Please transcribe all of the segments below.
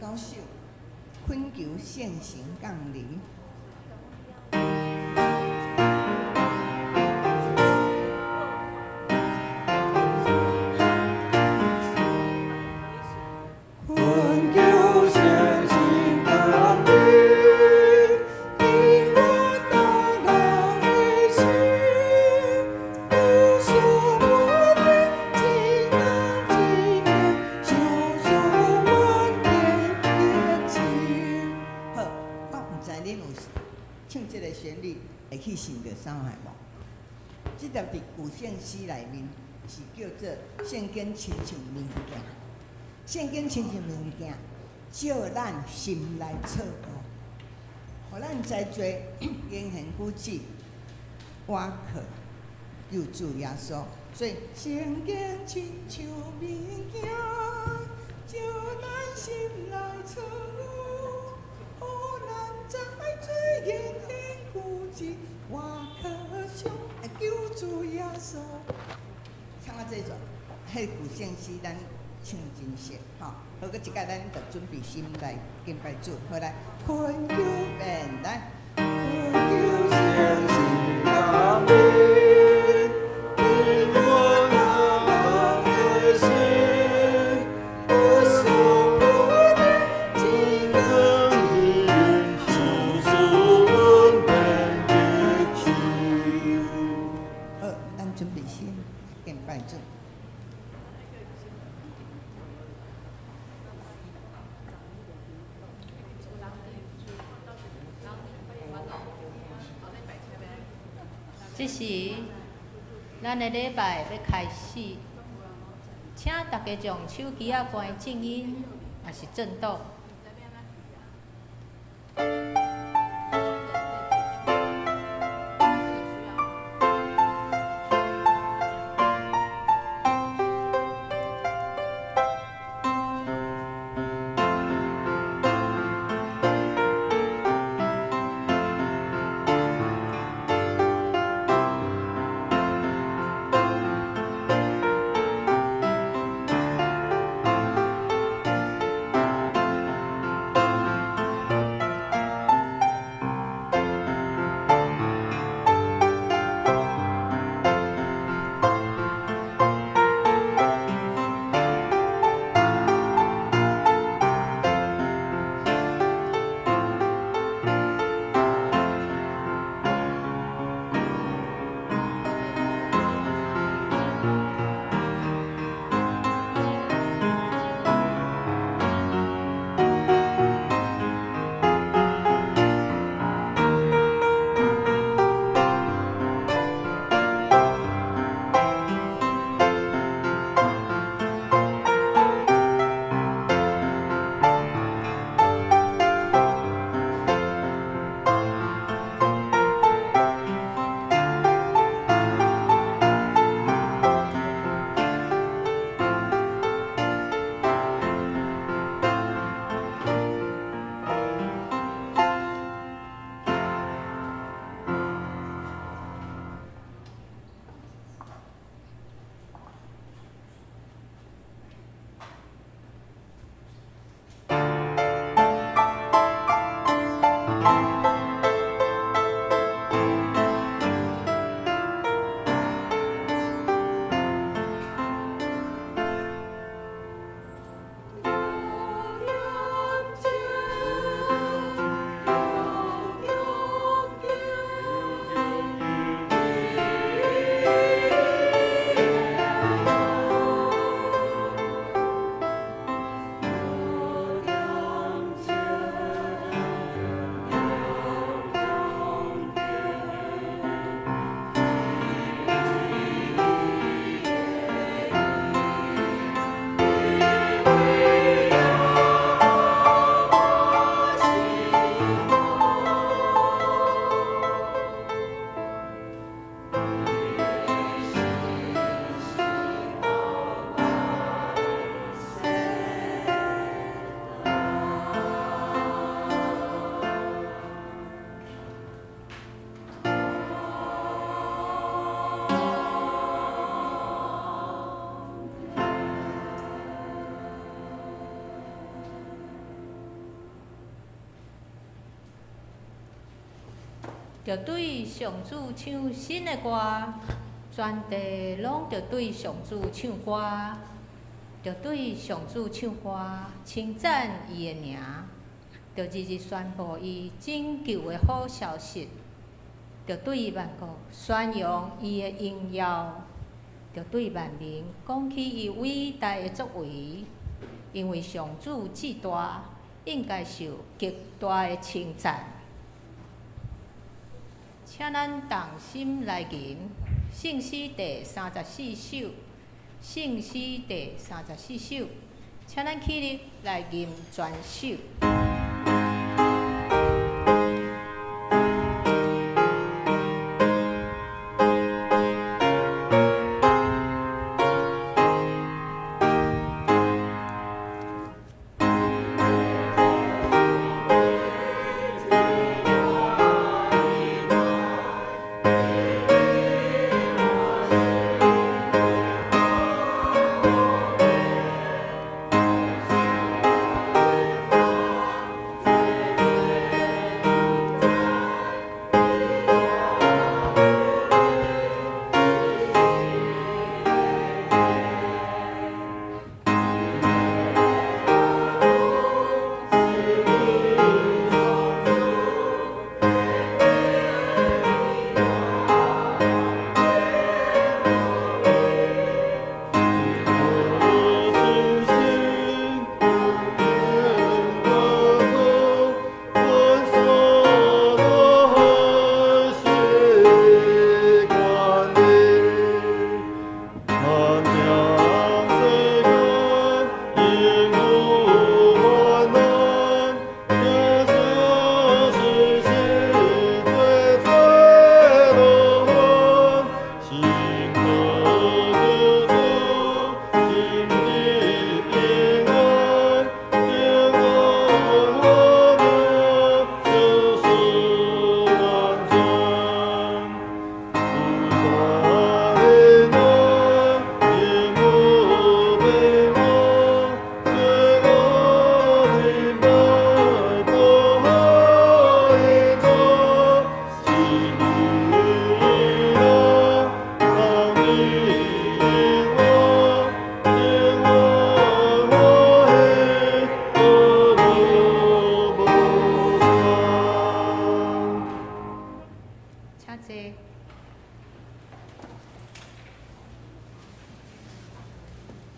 九首，懇求聖神降臨。懇求聖神降臨，佇阮逐人的心，無所不能，一工一暝，相助恩典熱情。好，我毋知恁有唱這个旋律會去想著啥物無？這條佇舊聖詩內面是叫做聖經親像明鏡，聖經親像明鏡，照咱心內錯誤，予咱知做言行舉止，倚靠救主耶穌。所以聖經親像明鏡，照咱心內錯誤，予咱知做言行舉止，倚靠上救主耶穌。唱到這段，彼舊聖詩咱唱真熟吼。好，閣這擺咱就準備心來敬拜主，好來，懇求變來，懇求聖神降臨，佇阮逐人的心，無所不能，一工一暝，相助恩典熱情。好，咱準備心敬拜主。這時，咱的禮拜欲開始，請大家將手機仔關靜音，抑是震動。著對上主唱新的歌，全地攏著對上主唱歌，著對上主唱歌，稱讚伊的名，著日日宣布伊拯救的好消息，著對萬國宣揚伊的榮耀，著對萬民講起伊偉大的作為，因為上主至大，應該受極大的稱讚。請咱同心來吟聖詩第三十四首，聖詩第三十四首，請咱起立來吟全首。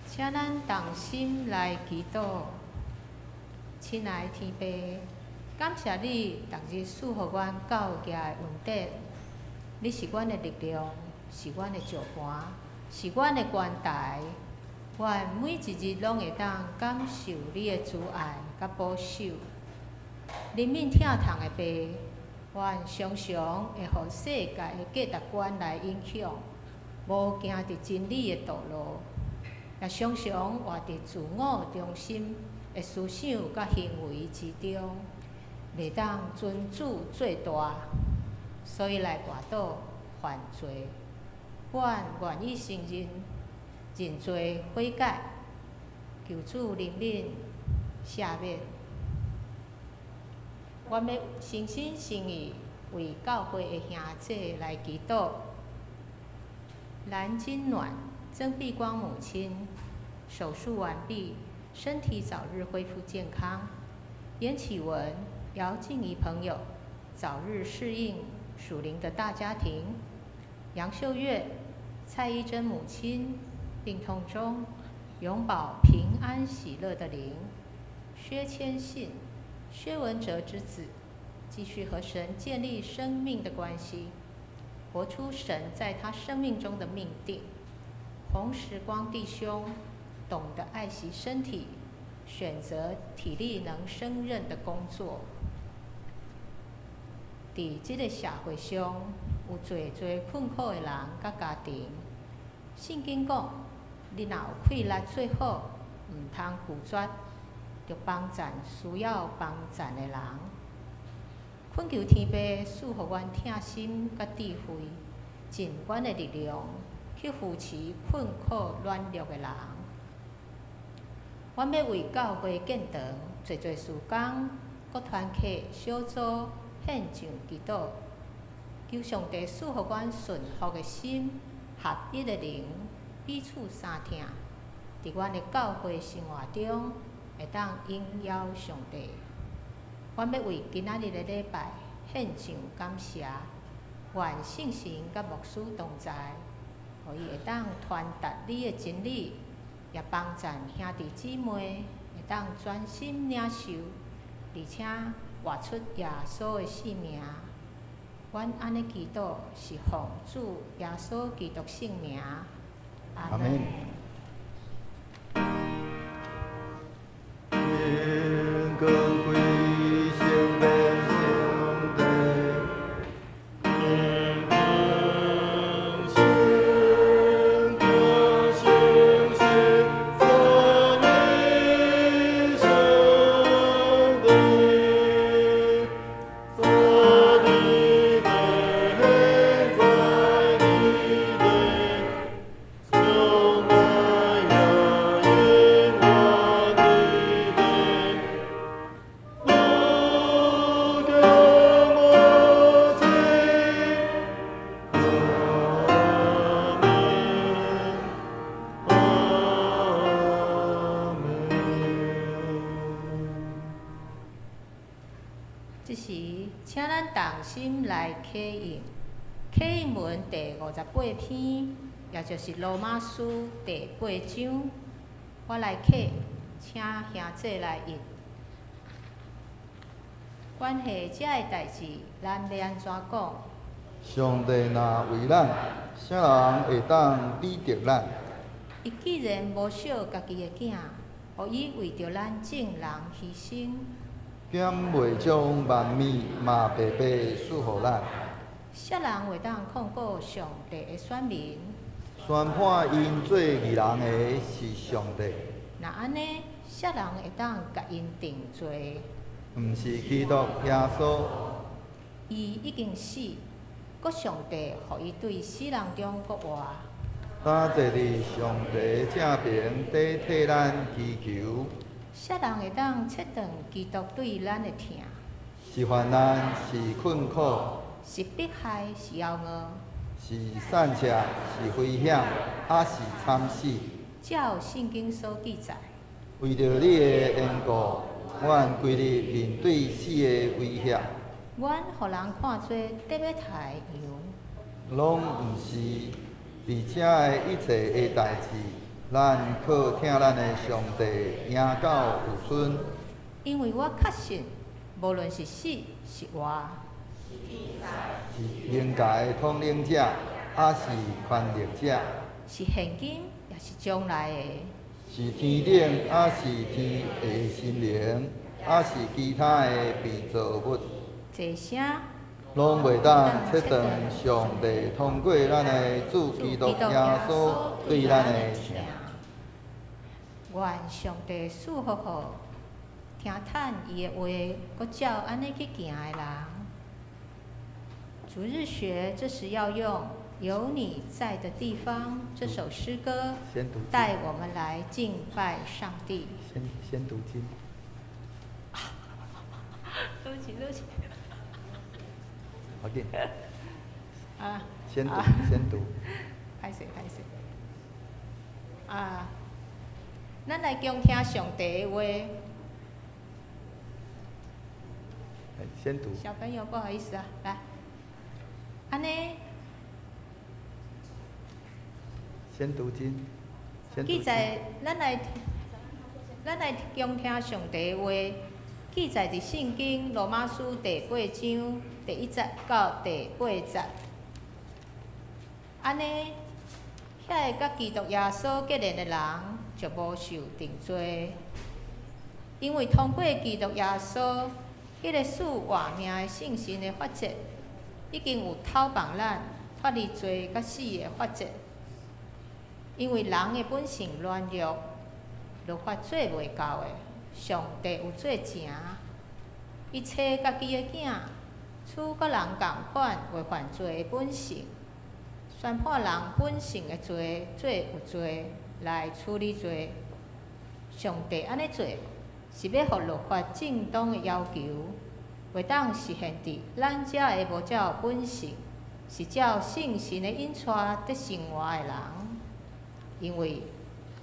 請咱同心來祈禱，親愛的天父，感謝你逐日賜予阮教業的恩典。你是阮的力量，是阮的石磐，是阮的關台。阮每一日攏會當感受你的慈愛佮保守。憐憫疼痛的父，阮常常會予世界的價值觀來影響，無行佇真理的道路。也常常活佇自我中心的思想佮行為之中，袂當尊主做大，所以來跋倒犯罪。阮願意承認認罪悔改，求主憐憫赦免。阮欲誠心誠意為教會的兄姐來祈禱。藍金暖、曾碧光母親手術完畢，身體早日恢復健康。嚴啟文、姚靜怡朋友早日適應屬靈的大家庭。楊秀月、蔡依珍母親病痛中永保平安喜樂的靈。薛千信、薛文哲之子繼續和神建立生命的關係，活出神在他生命中的命定。洪時光弟兄懂得愛惜身體，選擇體力能勝任的工作。佇這个社會上，有濟濟困苦的人佮家庭。聖經講，你若有氣力做好，毋通拒絕，著幫贊需要幫贊的人。懇求天父賜予阮疼心佮智慧，盡阮的力量去扶持困苦軟弱的人。阮欲為教會建堂、濟濟事工、各團契小組獻上祈禱。求上帝賜予阮順服的心、合一的靈，彼此相疼。佇阮的教會生活中，會當榮耀上帝。阮欲為今仔日的禮拜獻上感謝，願聖神佮牧師同在，予伊會當傳達你的真理，也幫贊兄弟姊妹會當專心領受，而且活出耶穌的生命。阮按呢祈禱是奉主耶穌基督聖名，阿門。天光歸聖殿上帝，天光聖光聖聖讚美上帝，撒地的在你的，充滿呀耶和的殿。不可莫记，阿门，阿门。這時，請咱同心來啟應，啟應文第58篇，也就是羅馬書第八章。我來啟，請兄姐來印。關係這个代誌，咱欲按怎講？上帝若為咱，啥人會當抵擋咱？伊既然無惜家己的囝，予伊為著咱眾人犧牲，敢袂將萬物嘛白白賜予咱？啥人會當控告上帝的選民？宣判𪜶做義人的是上帝，若按呢，啥人會當共𪜶定罪？毋是基督耶穌。伊已經死，閣上帝予伊對死人中復活。今坐佇上帝正爿，咧替咱祈求。啥人會當切斷基督對咱的疼？是患難，是困苦，是迫害，是枵餓？是散赤，是危險，抑是慘死？照聖經所記載，為著你的緣故，阮規日面對死的威脅。阮予人看做得欲刣的羊。攏毋是，佇這的一切的代誌，咱靠疼咱的上帝贏到有剩。因為我確信，無論是死是活，是靈界的統領者，抑是權力者，是現今抑是將來的，是天頂，抑是天下神靈，抑是其他的被造物，坐聲攏袂當切斷上帝通過咱的主基督耶穌對咱的疼。願上帝賜福予聽趁伊的話，閣照按呢去行的人。主日學這時要用《有你在的地方》這首詩歌，先讀經，帶我們來敬拜上帝。先讀經。對不起，對不起。好緊。啊。先讀，先讀。歹勢，歹勢。啊，咱來恭聽上帝的話。先讀。小朋友，不好意思啊，來，按呢。先讀經。記載，咱來恭聽上帝的話，記載佇聖經羅馬書第八章第一節到第八節。按呢，遐个佮基督耶穌結連的人，就無受定罪，因為通過基督耶穌，彼个賜活命的聖神的法則，已經有透放咱脫離罪佮死的法則。因為人的本性軟弱，律法做袂到的，上帝有做成。伊差家己的囝，取佮人仝款袂犯罪的本性，宣判人本性的罪做有罪來處理罪。上帝按呢做，是欲予律法正當的要求，會當實現佇咱遮的無照本性是照圣神的引带得生活的人。因为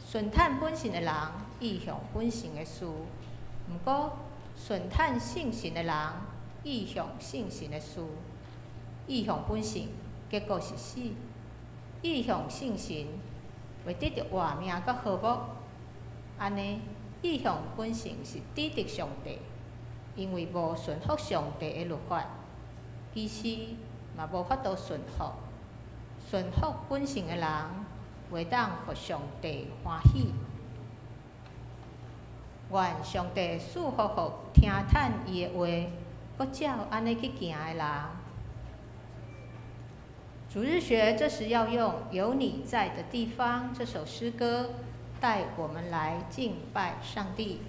顺趁本性的人意向本性的事，毋过顺趁圣神的人意向圣神的事。意向本性，结果是死；意向圣神，会得著活命佮和睦。按呢，意向本性是抵挡上帝，因为无顺服上帝的律法，其实嘛无法度顺服。顺服本性的人，袂当予上帝欢喜。愿上帝赐福予听趁伊的话，阁照按呢去行的人。主日学这时要用《有你在的地方》这首诗歌，带我们来敬拜上帝。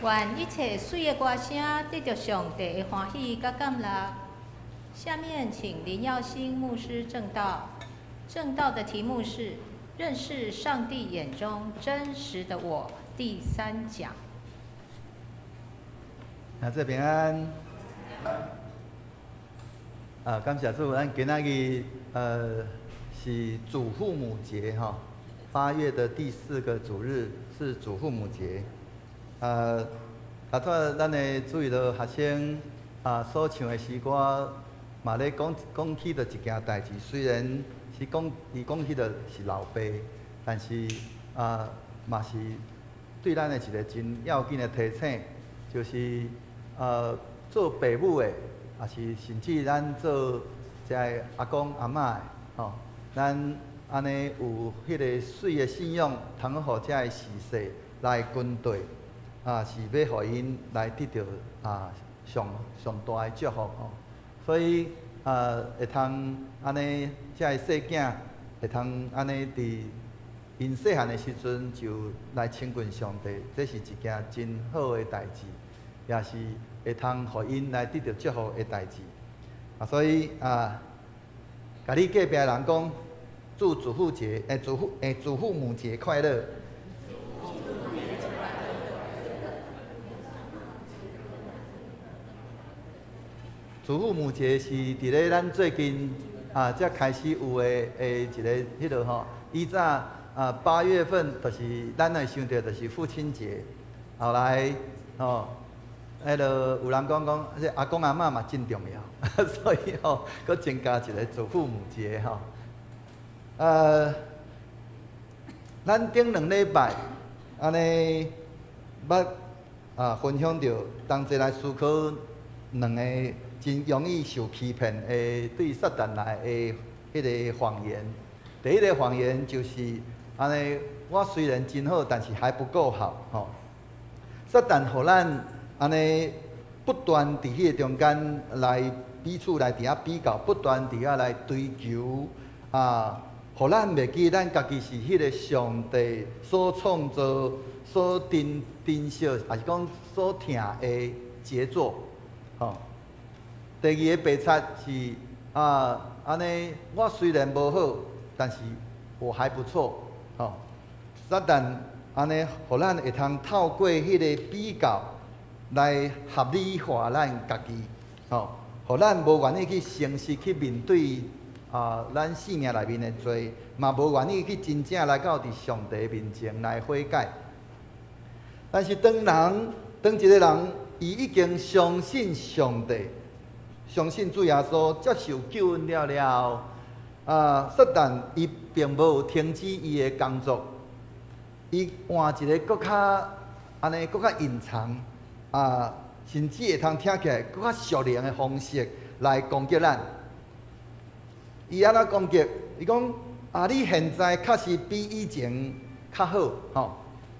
愿一切媠的歌声得著上帝的欢喜佮感乐。下面请林耀兴牧师证道，证道的题目是“认识上帝眼中真实的我”第三讲。兄弟平安。啊，感谢主，咱今仔日是祖父母节哈，8月的第四个主日是祖父母节。头拄咱的主日学生啊所唱的诗歌，嘛咧讲讲起著一件代誌，雖然是講伊講起著是老爸，但是啊嘛是對咱的一個真要緊的提醒，就是做爸母的，也是甚至咱做這个阿公阿嬤的，吼，咱按呢有彼个媠的信仰，通予這个時勢來跟對，啊，是欲予𪜶來得著啊上上大的祝福吼。所以啊，會通按呢，這个細囝會通按呢，佇𪜶細漢的時陣就來親近上帝，這是一件真好的代誌。也是會通予𪜶來得著祝福的代誌。啊，所以啊，共你隔壁的人講，祝祖父節，欸，祖父，欸，祖父母節快樂。祖父母節是佇咧咱最近啊，才開始有的的一个彼落吼。以早啊，8月份就是咱會想著就是父親節，後來吼，彼落有人講講，這阿公阿嬤嘛真重要，所以吼，閣增加一个祖父母節吼。咱頂兩禮拜按呢捌啊分享著，同齊來思考兩个真容易受欺騙的對撒旦來的彼个謊言。第一个謊言就是按呢，我雖然真好，但是還不夠好，吼。撒旦予咱按呢不斷佇彼個中間來彼此來佇遐比較，不斷佇遐來追求啊，予咱袂記咱家己是彼個上帝所創造、所珍珍惜，抑是講所疼的傑作，吼。第二个白賊是啊，按呢，我雖然無好，但是我還不錯，吼。撒旦按呢，予咱會通透過彼个比較來合理化咱家己，吼，予咱無願意去誠實去面對啊，咱生命內面的罪，嘛無願意去真正來到佇上帝面前來悔改。但是當人，當一個人，伊已經相信上帝，相信主耶穌，接受救恩了了後，啊，撒旦伊並無停止伊的工作，伊換一个閣較按呢，閣較隱藏，啊，甚至會通聽起來閣較屬靈的方式來攻擊咱。伊按怎攻擊？伊講啊，你現在確實比以前較好，吼，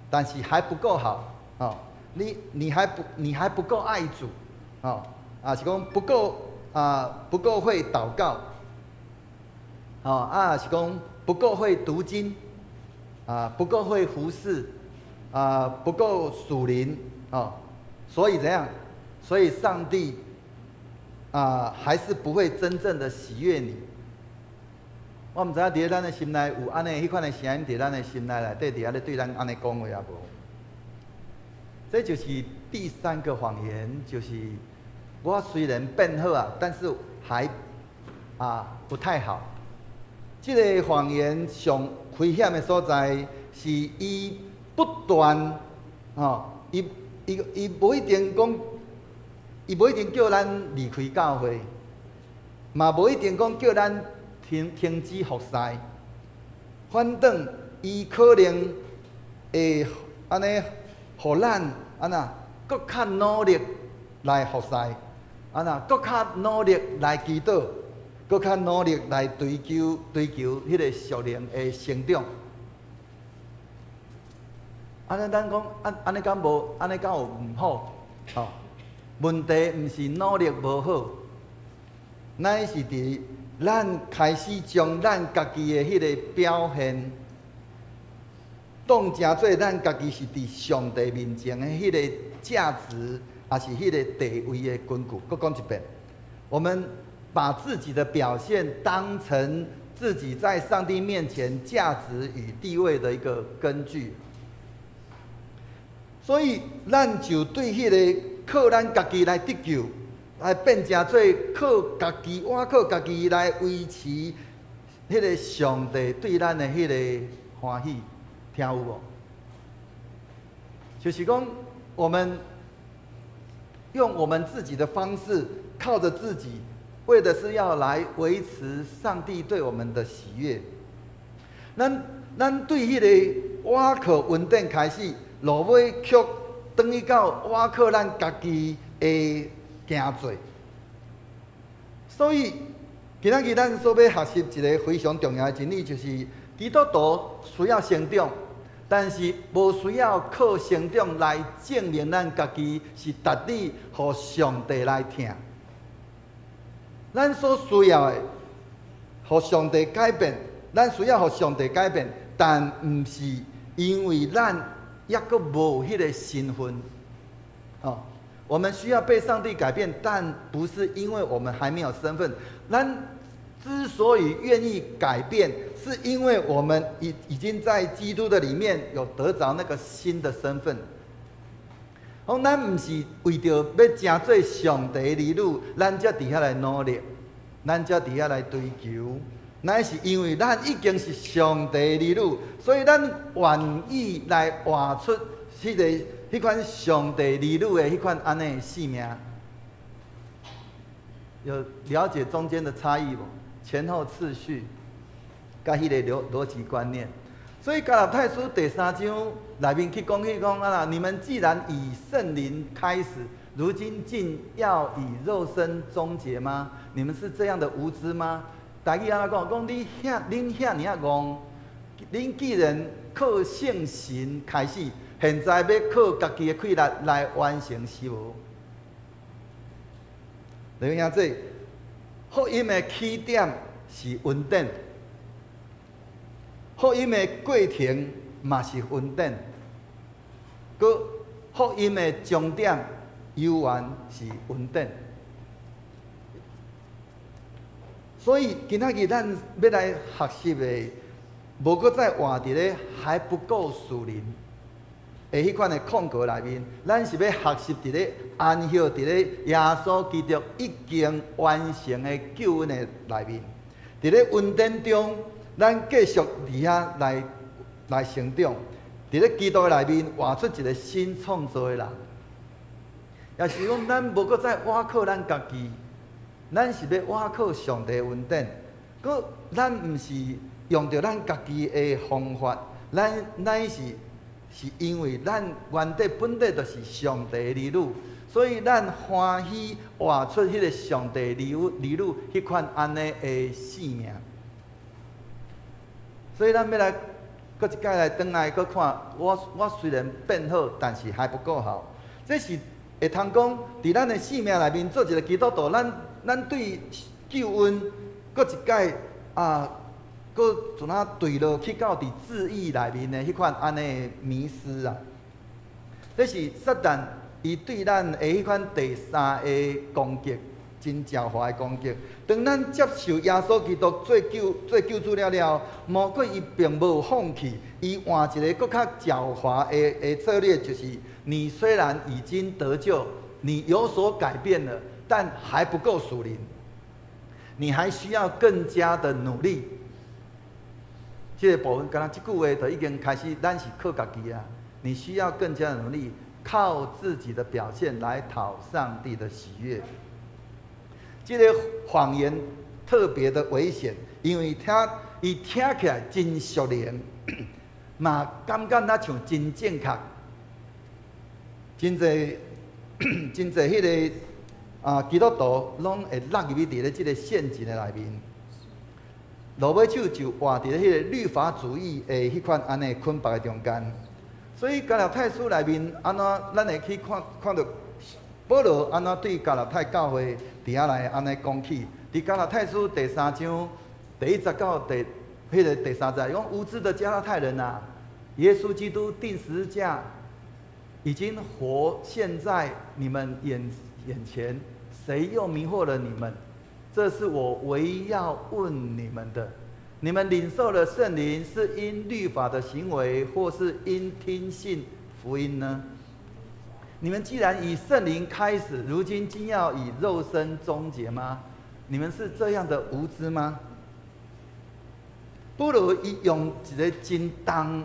但是還不夠好，吼，你還不夠愛主，吼，啊是講不夠啊，不夠會禱告，吼，啊是講不夠會讀經，啊不夠會服侍，啊不夠屬靈，哦，所以怎樣？所以上帝啊還是不會真正的喜悅你。我毋知影佇咧咱的心內有按呢彼款的聲音佇咱的心內內底佇遐咧對咱按呢講話抑無？這就是第三個謊言，就是我雖然變好啊，但是還啊不太好。這个謊言上危險的所在，是伊不斷吼，伊伊伊無一定講，伊無一定叫咱離開教會，嘛無一定講叫咱停停止服侍。反轉伊可能會按呢，予咱按怎，閣較努力來服侍，按怎，閣較努力來祈禱，閣較努力來追求追求彼個屬靈的成長。按呢，咱講按按呢敢無？按呢敢有毋好？吼，問題毋是努力無好，乃是佇咱開始將咱家己的彼個表現，當成做咱家己是佇上帝面前的彼個價值，抑是彼個地位的根據。閣講一遍，我們把自己的表現當成自己在上帝面前價值與地位的一個根據。所以，咱就對彼個靠咱家己來得救，來變成做靠家己，倚靠家己來維持彼個上帝對咱的彼個歡喜，聽有無？就是講，我們用我們自己的方式，靠著自己，為的是要來維持上帝對我們的喜悅。咱咱對彼個倚靠恩典開始，落尾卻轉去到倚靠咱家己的行做。所以，今仔日咱所欲學習一個非常重要的真理，就是基督徒需要成長，但是無需要靠成長來證明咱家己是值得予上帝來疼。咱所需要的，予上帝改變，咱需要予上帝改變，但毋是因為咱猶閣無彼個身份。哦，我們需要被上帝改變，但不是因為我們還沒有身份。咱之所以願意改變，是因為我們已經在基督的裡面有得著那個新的身份。講咱毋是為著欲成做上帝兒女，咱才佇遐來努力，咱才佇遐來追求。乃是因為咱已經是上帝兒女，所以咱願意來活出彼款上帝兒女的彼款按呢的生命。有了解中間的差異無？前後次序，佮彼個邏輯觀念。所以加拉太書第三章內面去講去講啊，你們既然以聖靈開始，如今竟要以肉身終結嗎？你們是這樣的無知嗎？台語按怎講？講你遐恁遐爾仔戇，恁既然靠聖神開始，現在欲靠家己的氣力來完成是無？弟兄姊，福音的起點是恩典，福音的過程嘛是恩典，閣福音的終點猶原是恩典。所以今仔日咱欲來學習的，無閣再活佇咧還不夠屬靈的彼款的控告內面，咱是欲學習佇咧安息佇咧耶穌基督已經完成的救恩的內面，佇咧恩典中，咱繼續佇遐來成長，佇咧基督的內面活出一個新創造的人。也是講，咱無閣再倚靠咱家己。咱是欲倚靠上帝恩典，閣咱毋是用著咱家己的方法，咱乃是因為咱原底本底就是上帝的兒女，所以咱歡喜活出彼個上帝兒女彼款按呢的生命。所以咱欲來閣一擺來轉來閣看，我雖然變好，但是還不夠好。這是會通講，佇咱的生命內面做一個基督徒，咱對救恩，閣一擺啊，閣像若墜落去到佇自義內面的彼款按呢的迷思啊。這是撒旦伊對咱的彼款第三個攻擊，真狡猾的攻擊。當咱接受耶穌基督做救主了了，魔鬼伊並無放棄，伊換一個閣較狡猾的策略，就是你雖然已經得救，你有所改變了，但還不夠屬靈，你還需要更加的努力。這個部分，敢若這句話就已經開始，咱是靠家己啊。你需要更加的努力，靠自己的表現來討上帝的喜悅。這個謊言特別的危險，因為伊聽起來真屬靈，嘛感覺若像真正確，真濟真濟彼個啊，基督徒攏會落入去佇咧這個陷阱的內面，落尾手就活佇咧彼個律法主義的彼款按呢捆綁的中間。所以加拉太書內面按怎，咱會去看看著保羅按怎對加拉太教會佇遐來按呢講起。佇加拉太書第三章第一節到第彼個第三節，講無知的加拉太人啊，耶穌基督釘十字架已經活現在你們眼前。誰又迷惑了你們？這是我唯一要問你們的。你們領受了聖靈，是因律法的行為，或是因聽信福音呢？你們既然以聖靈開始，如今竟要以肉身終結嗎？你們是這樣的無知嗎？保羅伊用一個真重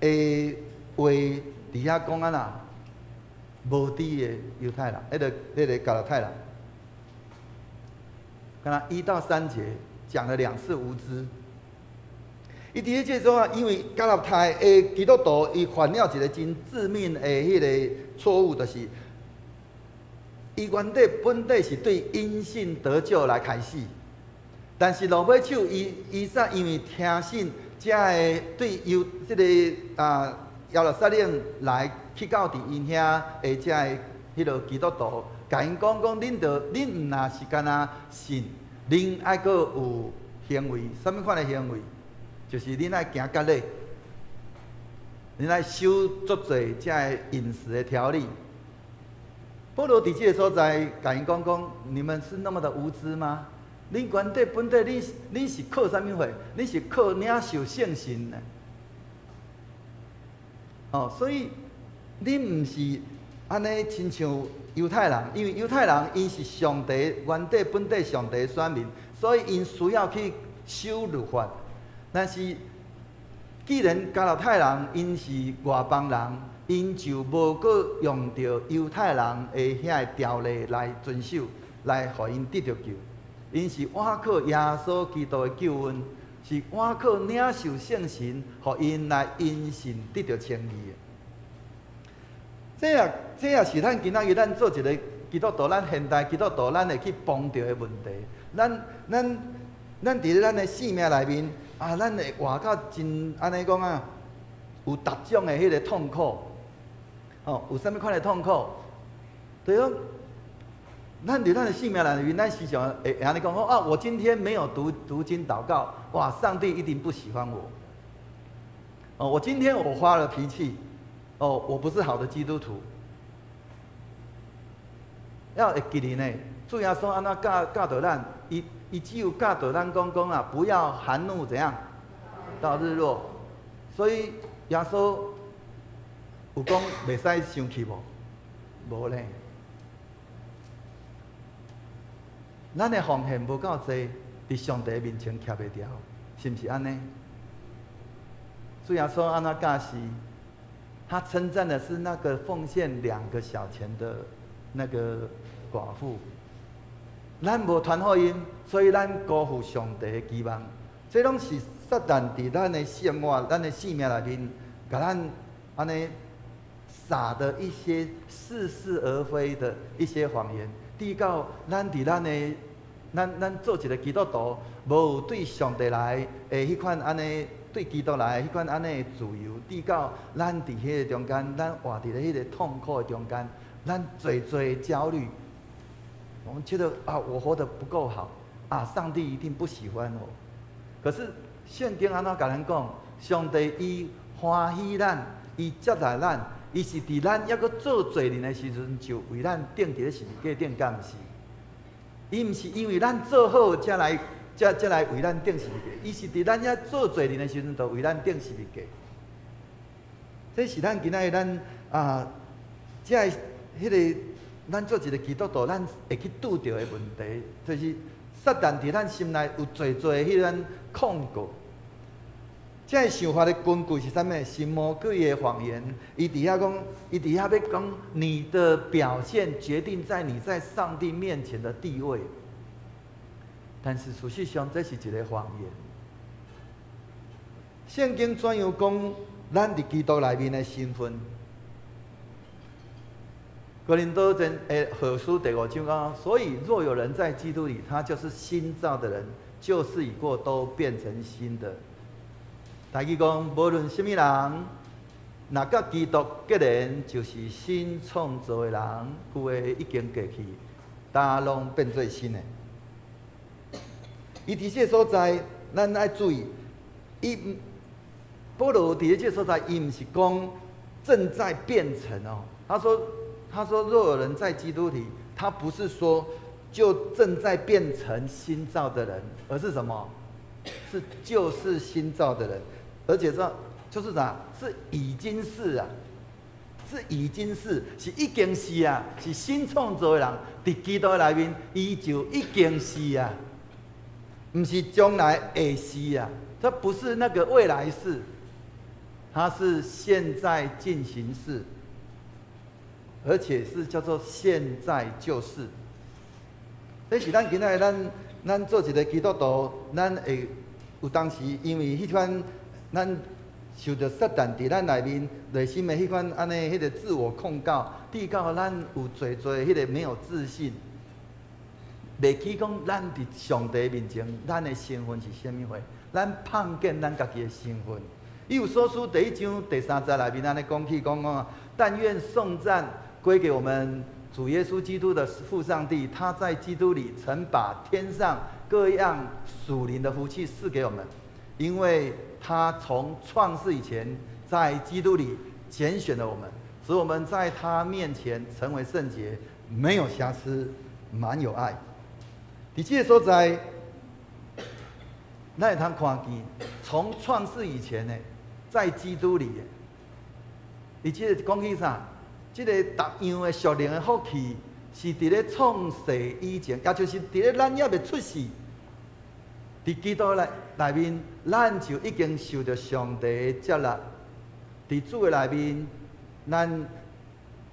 的話佇遐講按怎？無知的猶太人，彼個加拉太人，敢若1到3節講了兩次無知。伊佇咧這種啊，因為加拉太的基督徒伊犯了一個真致命的彼個錯誤，就是伊原底本底是對因信得救來開始，但是落尾手伊煞因為聽信，才會對猶這個啊耶路撒冷來去到佇𪜶遐的遮个彼个基督徒，共𪜶講講，恁著恁毋若是干焦信，恁愛閣有行為，啥物款的行為？就是恁愛行割禮，恁愛守足濟遮个飲食的條例。保羅佇這个所在，共𪜶講講，你們是那麼的無知嗎？恁原底本底，恁是靠啥物貨？恁是靠領受聖神的。哦，所以恁毋是按呢親像猶太人，因為猶太人𪜶是上帝原底本底上帝選民，所以𪜶需要去守律法。但是既然加拉太人𪜶是外邦人，𪜶就無閣用著猶太人的遐个條例來遵守，來予𪜶得著救。𪜶是倚靠耶穌基督的救恩，是倚靠領受聖神，予𪜶來因信得著稱義的。這也是咱今仔日咱做一个基督徒，咱現代基督徒，咱會去碰著的問題。咱佇咧咱的生命內面啊，咱會活到真按呢講啊，有逐種的彼个痛苦。哦，有啥物款的痛苦？就是講，咱佇咱的生命內面，咱時常會按呢講講啊，我今天沒有讀經禱告，哇，上帝一定不喜歡我。哦，我今天我發了脾氣，哦，我不是好的基督徒。要會記得呢，主耶穌按怎教導咱？伊只有教導咱講講啊，不要含怒怎樣到日落。所以耶穌有講袂使生氣無？無咧。咱的奉獻無夠濟，佇上帝面前徛袂牢，是毋是按呢？主耶穌按怎教示？他稱讚的是那個奉獻兩個小錢的那個寡婦。咱無傳福音，所以咱辜負上帝的期望。這攏是撒旦佇咱的生活、咱的生命內面，共咱按呢撒的一些似是而非的一些謊言，直到咱佇咱的咱做一個基督徒，無對上帝來的彼款按呢，對基督來的彼款按呢的自由，直到咱佇彼個中間，咱活佇咧彼個痛苦的中間，咱濟濟焦慮。我們覺得啊，我活得不夠好啊，上帝一定不喜歡我。可是聖經按怎共咱講？上帝伊歡喜咱，伊接納咱，伊是佇咱猶閣做罪人的時陣，就為咱釘佇咧十字架頂，敢毋是？伊毋是因為咱做好，才來為咱釘十字架，伊是佇咱遐做罪人的時陣，就為咱釘十字架。這是咱今仔日咱啊，這个彼個咱做一個基督徒，咱會去拄著的問題，就是撒旦佇咱心內有濟濟彼款控告。這个想法的根據是啥物？是魔鬼的謊言。伊佇遐講，伊佇遐欲講，你的表現決定在你在上帝面前的地位。但是事實上，這是一個謊言。聖經怎樣講？咱佇基督內面的身份。哥林多前後書第五章講，所以若有人在基督裡，他就是新造的人，舊事已過，都變成新的。台語講，無論啥物人，若佮基督結連，就是新創造的人，舊的已經過去，焦攏變做新的。伊佇這個所在，咱愛注意，伊保羅佇這個所在，伊毋是講正在變成哦。他說，若有人在基督裡，他不是說就正在變成新造的人，而是什麼？是就是新造的人，而且說就是啥？是已經是啊，是已經是，是已經是啊，是新創造的人，佇基督內面，伊就已經是啊，毋是將來會是啊，這不是那個未來式，它是現在進行式，而且是叫做現在就是。這是咱今仔日咱做一個基督徒，咱會有當時因為彼款咱受著撒旦佇咱內面內心的彼款按呢彼個自我控告，直到咱有濟濟彼個沒有自信，袂記講咱佇上帝面前，咱的身份是啥物貨？咱碰見咱家己的身份。以弗所書第一章第三節內面按呢講起講講，但願頌讚歸給我們主耶穌基督的父上帝，他在基督裡曾把天上各樣屬靈的福氣賜給我們，因為他從創世以前，在基督裡揀選了我們，使我們在他面前成為聖潔，沒有瑕疵，滿有愛。佇這個所在，咱會通看見，從創世以前呢，在基督裡，佇這個講起啥？這個逐樣的屬靈的福氣，是佇咧創世以前，也就是佇咧咱猶未出世，佇基督內面，咱就已經受著上帝的接納。佇主的內面，咱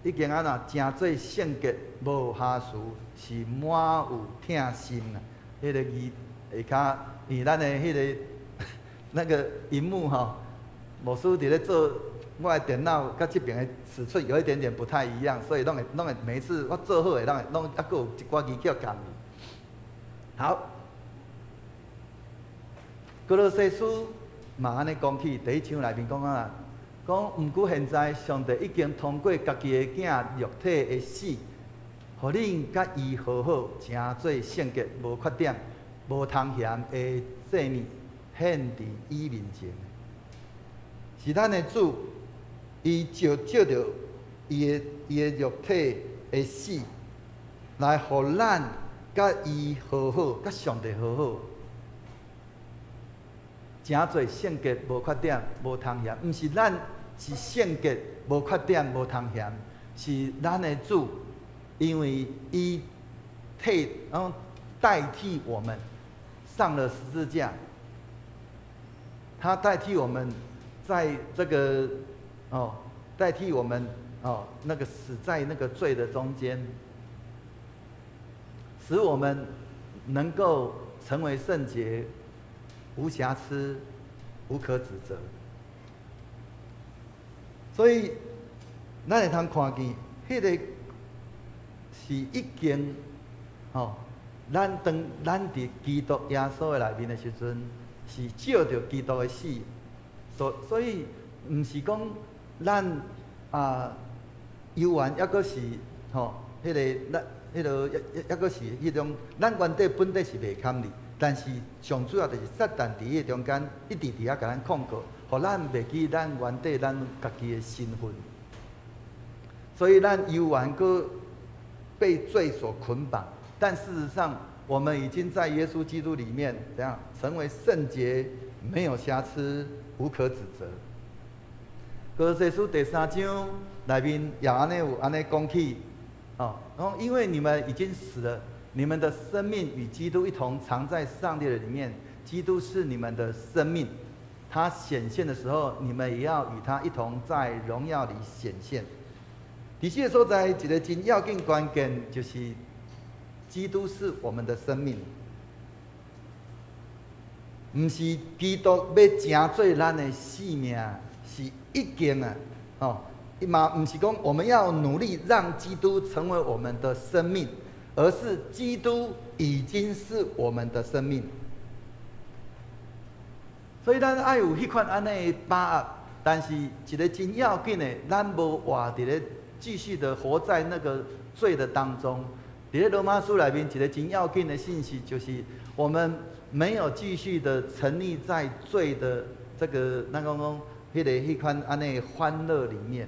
已經按怎成做聖潔，無瑕疵，是滿有疼心啦。彼個字下跤，因為咱的彼個那個螢幕吼，牧師佇咧做我的電腦，佮這邊的尺寸有一點點不太一樣，所以攏會攏會每一次我做好的，攏會攏猶閣有一寡字叫仝去。好，歌羅西書嘛按呢講起，第一章內面講啊，講毋過現在上帝已經通過家己的囝肉體的死，予恁佮伊和好，成做聖潔，無缺點，無通嫌的祭物，獻佇伊面前。是咱的主，伊藉著伊的肉體的死，來予咱佮伊和好，佮上帝和好，成做聖潔，無缺點，無通嫌。毋是咱是聖潔，無缺點，無通嫌，是咱的主，因為伊替，然後代替我們上了十字架，他代替我們在這個哦，代替我們哦，那個死在那個罪的中間，使我們能夠成為聖潔、無瑕疵、無可指責。所以，咱會通看見，彼個是已經，吼，咱當咱佇基督耶穌的內面的時陣，是藉著基督的死，所以，毋是講咱啊猶原猶閣是吼，彼個咱彼個猶猶閣是彼種，咱原底本底是袂堪的，但是上主要就是撒旦佇彼個中間一直佇遐共咱控告，予咱袂記咱原底咱家己的身份，所以咱猶原閣被罪所捆綁，但事實上，我們已經在耶穌基督裡面，怎樣成為聖潔，沒有瑕疵，無可指責。歌羅西書第三章內面也按呢有按呢講起，哦，講因為你們已經死了，你們的生命與基督一同藏在上帝的裡面，基督是你們的生命，他顯現的時候，你們也要與他一同在榮耀裡顯現。佇這個所在，一個真要緊關鍵就是，基督是我們的生命，毋是基督欲成做咱的生命，是已經啊，哦，嘛毋是講我們要努力讓基督成為我們的生命，而是基督已經是我們的生命。所以咱愛有彼款按呢的把握，但是一個真要緊的，咱無活佇咧繼續的活在那個罪的當中。佇咧羅馬書內面，一個真要緊的信息就是，我們沒有繼續的沉溺在罪的這個咱講講彼個彼款按呢歡樂裡面。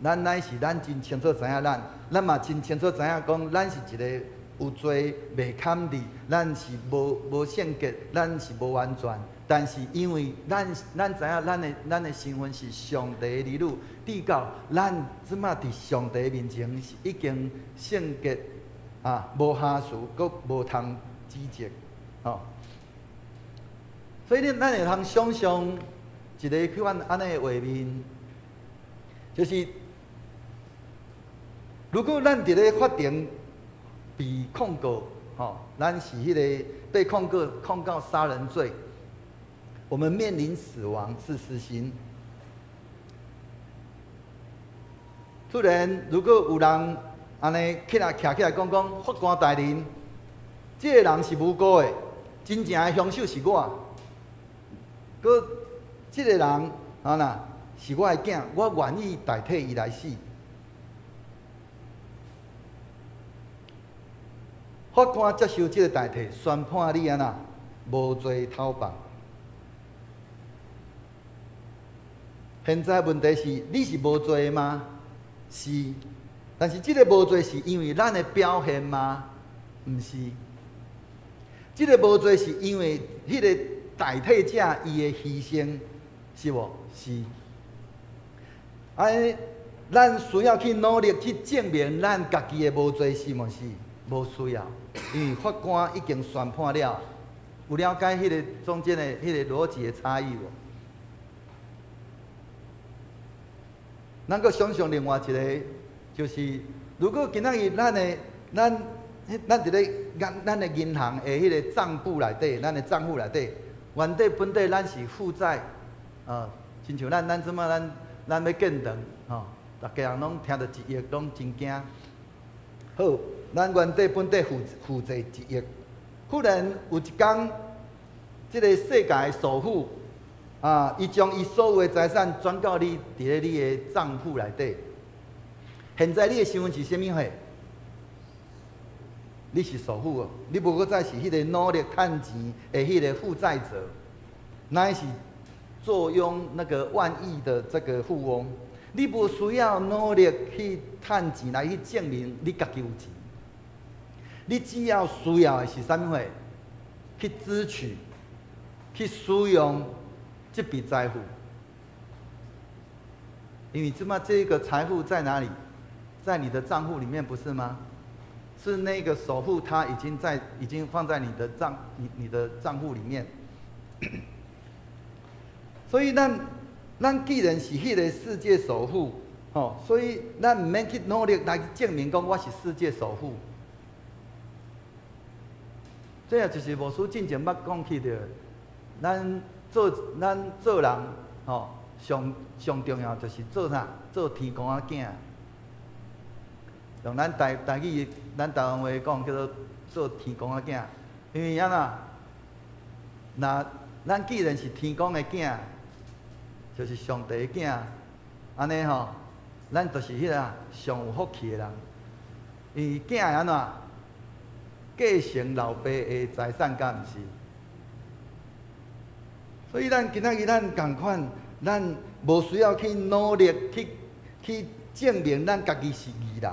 咱乃是咱真清楚知影咱，咱嘛真清楚知影講，咱是一個有罪袂堪的，咱是無聖潔，咱是無完全。但是因為咱知影咱的身份是上帝的兒女，至到咱這馬佇上帝面前是已經聖潔啊，無瑕疵，閣無通指責，吼。所以咱會通想象一個彼款按呢的畫面，就是如果咱佇咧法庭被控告，吼，咱是彼個被控告殺人罪，我們面臨死亡是死刑。突然，如果有人按呢起來徛起來講講，法官大人，這個人是無辜的，真正的兇手是我。閣這個人啊若是我的囝，我願意代替伊來死。法官接受這個代替，宣判你按怎無罪逃放。現在問題是，你是無罪的嗎？是，但是這个無罪是因為咱的表現嗎？毋是。這个無罪是因為彼个代替者伊的犧牲，是無？是。啊，咱需要去努力去證明咱家己的無罪，是毋是？無需要，因為法官已經宣判了。有了解彼个中間的彼个邏輯的差異無？咱閣想像另外一个，就是如果今仔日咱的咱咱佇咧咱咱的銀行的彼个帳簿內底，咱的帳戶內底，原底本底咱是負債，親像咱咱這馬咱咱欲建堂，吼，逐家人攏聽著一億攏真驚。好，咱原底本底負負債一億，忽然有一工，這个世界的首富啊，伊將伊所有的財產轉到你佇咧你的帳戶內底。現在你的身份是啥物貨？你是首富哦，你無閣再是彼个努力趁錢的彼个負債者，乃是坐擁那個萬億的這個富翁。你無需要努力去趁錢來去證明你家己有錢，你只要需要的是啥物貨？去支取、去使用這筆財富。因為這麼這個財富在哪裡？在你的賬戶裡面，不是嗎？是那個首富，他已經在，已經放在你的賬、你你的賬戶裡面。所以咱咱既然是彼個世界首富，吼，所以咱毋免去努力來證明講我是世界首富。這也就是牧師進前捌講起著，咱做咱做人，吼，上上重要就是做啥？做天公仔囝。用咱台台語、咱台灣話講叫做做天公仔囝，因為按怎？若咱既然是天公的囝，就是上帝的囝，按呢吼，咱就是彼个上有福氣的人。因為囝會按怎？繼承老爸的財產，敢毋是？所以咱今仔日咱仝款，咱無需要去努力去去證明咱家己是義人。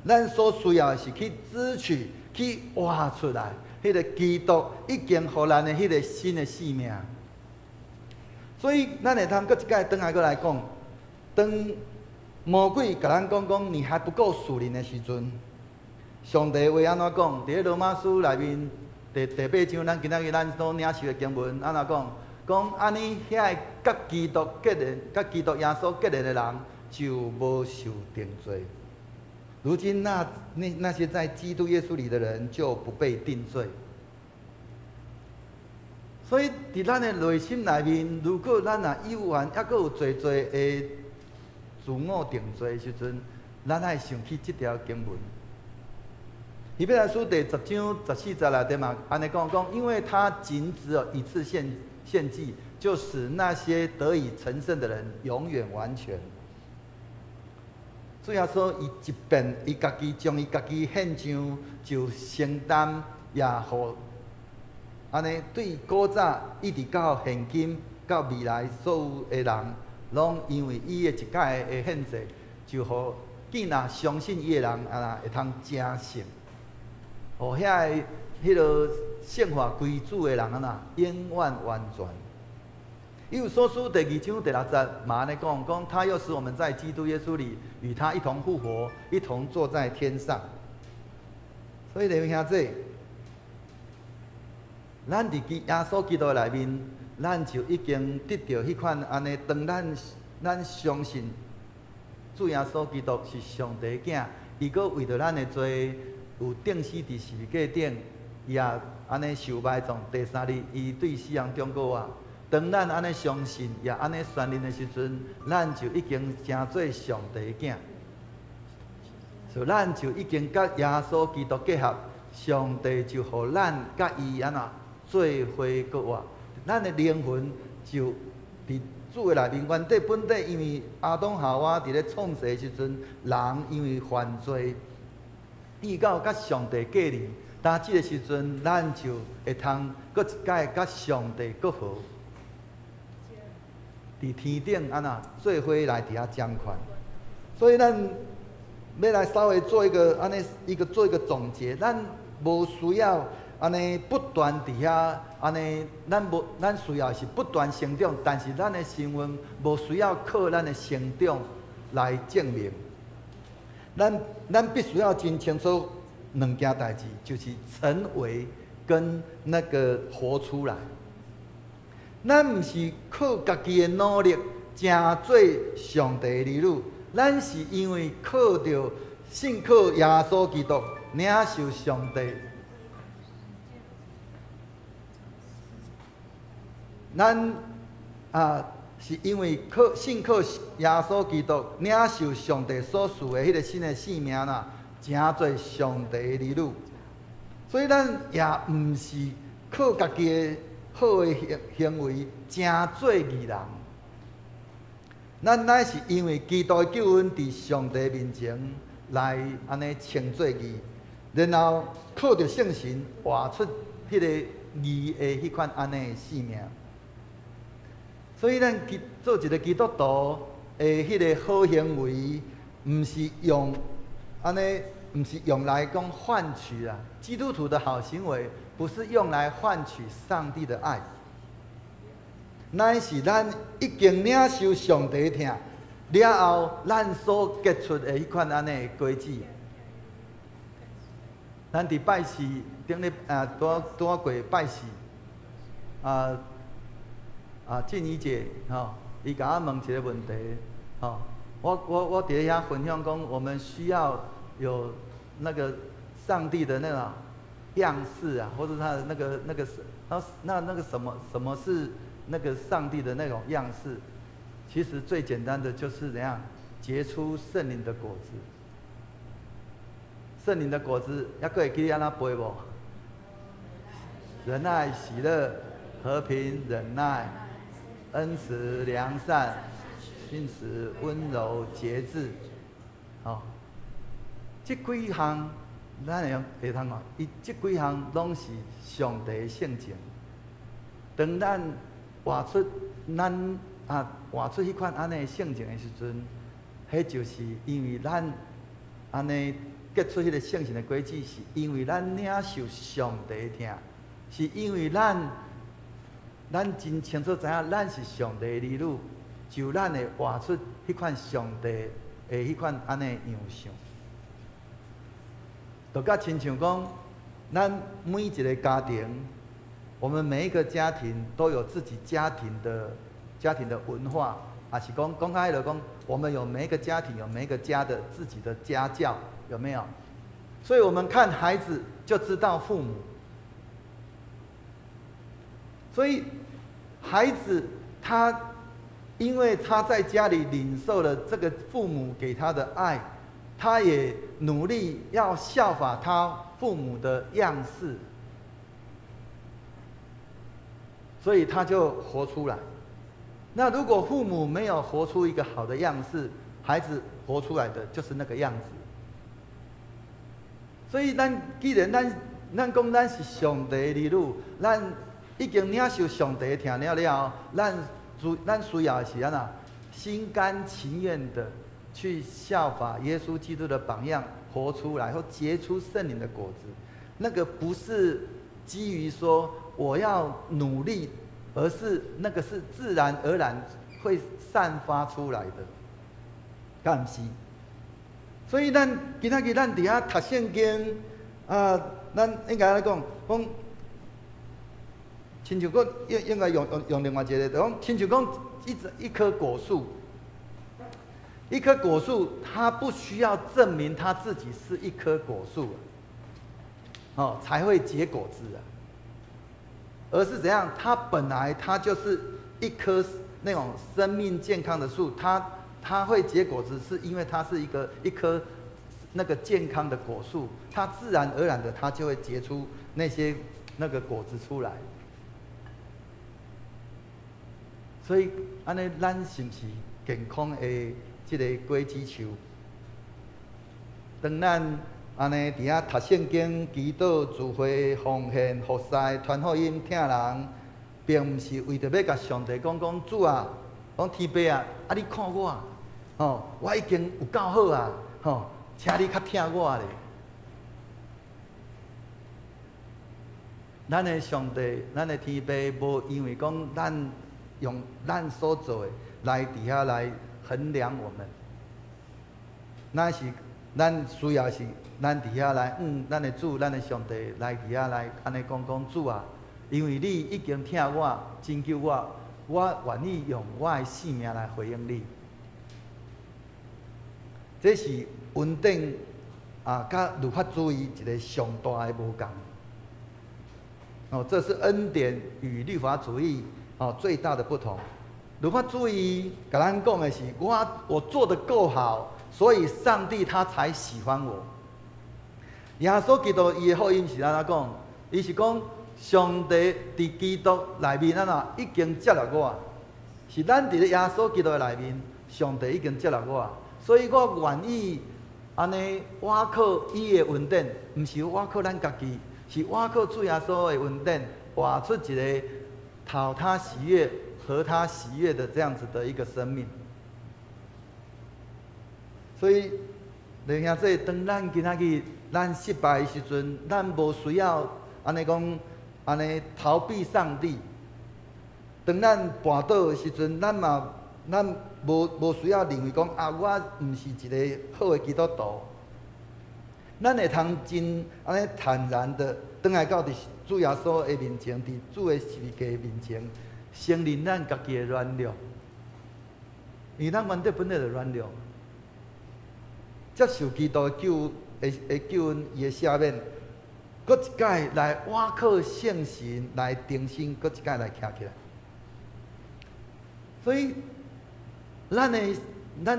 咱所需要的是去支取、去活出來，彼个基督已經予咱的彼个新的生命。所以，咱會通閣一擺轉來閣來講，當魔鬼共咱講講你還不夠屬靈的時陣，上帝話按怎講？佇咧羅馬書內面第第八章，咱今仔日咱所領受的經文按怎講？講按呢，遐个佮基督結連、佮基督耶穌結連的人，就無受定罪。如今那那那些在基督耶穌裡的人就不被定罪。所以，佇咱的內心內面，如果咱若猶原猶閣有濟濟的自我定罪的時陣，咱愛想起這條經文。希伯來書第十章十四節內底嘛，按呢講講，因為他僅只有一次獻獻祭，就使那些得以成聖的人永遠完全。主耶穌伊一遍，伊家己將伊家己獻上，就承擔也予按呢對古早一直到現今到未來所有的人，攏因為伊的一擺的獻祭，就予見若相信伊的人啊，會通成聖。予遐个彼个聖化歸主的人按怎永遠完全。以弗所書第二章第六節嘛按呢講，講他又使我們在基督耶穌裡與他一同復活，一同坐在天上。所以，弟兄姊，咱佇基耶穌基督內面，咱就已經得著彼款按呢。當咱咱相信主耶穌基督是上帝囝，伊閣為著咱的罪有釘死佇十字架頂，伊也按呢受埋葬，第三日伊對死人中復活。當咱按呢相信，也按呢宣認的時陣，咱就已經成做上帝囝，所以咱就已經佮耶穌基督結合，上帝就予咱佮伊按怎做伙閣活，咱的靈魂就佇主的內面。原底本底，因為亞當夏娃佇咧創世的時陣，人因為犯罪，至到佮上帝隔離，但這个時陣，咱就會通閣一擺佮上帝閣和。佇天頂按怎做伙來佇遐掌權，所以咱欲來稍微做一個按呢一個做一個總結，咱無需要按呢不斷佇遐按呢，咱無咱需要是不斷成長，但是咱的身份無需要靠咱的成長來證明。咱必須要真清楚兩件代誌，就是成為跟那個活出來。咱毋是靠家己的努力成做上帝的兒女，咱是因為靠著信靠耶穌基督，領受上帝。咱啊，是因為靠信靠耶穌基督，領受上帝所賜的彼個新的生命啦，成做上帝的兒女。所以咱也毋是靠家己的好的行為成做義人。咱乃是因為基督的救恩佇上帝面前來按呢稱做義，然後靠著聖神活出彼個義的彼款按呢的生命。所以咱做一個基督徒的彼個好行為，毋是用按呢，毋是用來講換取啊。基督徒的好行為，不是用來換取上帝的愛，乃是咱已經領受上帝疼了後，咱所結出的彼款按呢的果子。咱佇拜四頂日啊，拄拄仔過拜四啊。啊，靜怡姐，吼，伊共我問一個問題，吼，我佇遐分享講，我們需要有那個上帝的那個樣式啊，或者他的那個是，那個什麼是那個上帝的那種樣式？其實最簡單的就是怎樣結出聖靈的果子。聖靈的果子，猶閣會記得按怎背無？仁愛、喜樂、和平、忍耐、恩慈、良善、信實、溫柔、節制，吼，這幾項咱會用會通看，伊這幾項攏是上帝的性情。當咱活出咱啊活出彼款按呢的性情的時陣，彼就是因為咱按呢結出彼個聖神的果子，是因為咱領受上帝的疼，是因為咱真清楚知影，咱是上帝的兒女，就咱會活出彼款上帝的彼款按呢樣相。就佮親像講，咱每一個家庭，我們每一個家庭都有自己家庭的文化，也是講講開來講，我們有每一個家庭有每一個家的自己的家教，有沒有？所以我們看孩子就知道父母。所以，孩子他，因為他在家裡領受了這個父母給他的愛，他也努力要效法他父母的樣式，所以他就活出來。那如果父母沒有活出一個好的樣式，孩子活出來的就是那個樣子。所以咱既然咱講咱是上帝的兒女，咱已經領受上帝的疼了了後，咱需要的是按怎？心甘情願的去效法耶穌基督的榜樣，活出來，或結出聖靈的果子。那個不是基於說我要努力，而是那個是自然而然會散發出來的。敢毋是？所以咱今仔日咱佇遐讀聖經啊，咱應該按呢講，講親像講應該用另外一個，就講親像講一棵果樹，一棵果樹，它不需要證明它自己是一棵果樹，哦，才會結果子啊，而是怎樣？它本來它就是一棵那種生命健康的樹，它會結果子，是因為它是一棵那個健康的果樹，它自然而然的它就會結出那些那個果子出來。所以，按呢，咱是毋是健康的這個果子樹？當咱按呢佇遐讀聖經、祈禱、聚會、奉獻、服侍、傳福音、疼人，並毋是為著欲共上帝講講主啊，講天父啊，啊你看我，吼，我已經有夠好啊，吼，請你較疼我咧。咱的上帝，咱的天父，無因為講咱用咱所做的來佇遐來衡量我們，那是咱需要是咱佇遐來，咱的主，咱的上帝來佇遐來按呢講講主啊，因為你已經疼我，拯救我，我願意用我的性命來回應你。這是恩典啊，佮律法主義一個上大的無仝。哦，這是恩典與律法主義哦最大的不同。律法主義共咱講的是，我做得夠好，所以上帝他才喜歡我。耶穌基督伊的福音是按怎講？伊是講上帝佇基督內面按怎已經接納我，是咱佇咧耶穌基督的內面，上帝已經接納我，所以我願意按呢倚靠伊的恩典，毋是倚靠咱家己。是倚靠主耶穌的恩典，活出一個討他喜悅、合他喜悅的這樣子的一個生命。所以，弟兄姊妹，當咱今仔日咱失敗的時陣，咱無需要按呢講，按呢逃避上帝。當咱跋倒的時陣，咱嘛咱無需要認為講啊，我毋是一個好的基督徒。咱會通真按呢坦然的，轉來到佇主耶穌的面前，佇主的十字架面前，承認咱家己的軟弱，因為咱原底本來就軟弱，接受基督的救的的救恩，伊的赦免，閣一擺來倚靠聖神來重新，閣一擺來徛起來。所以，咱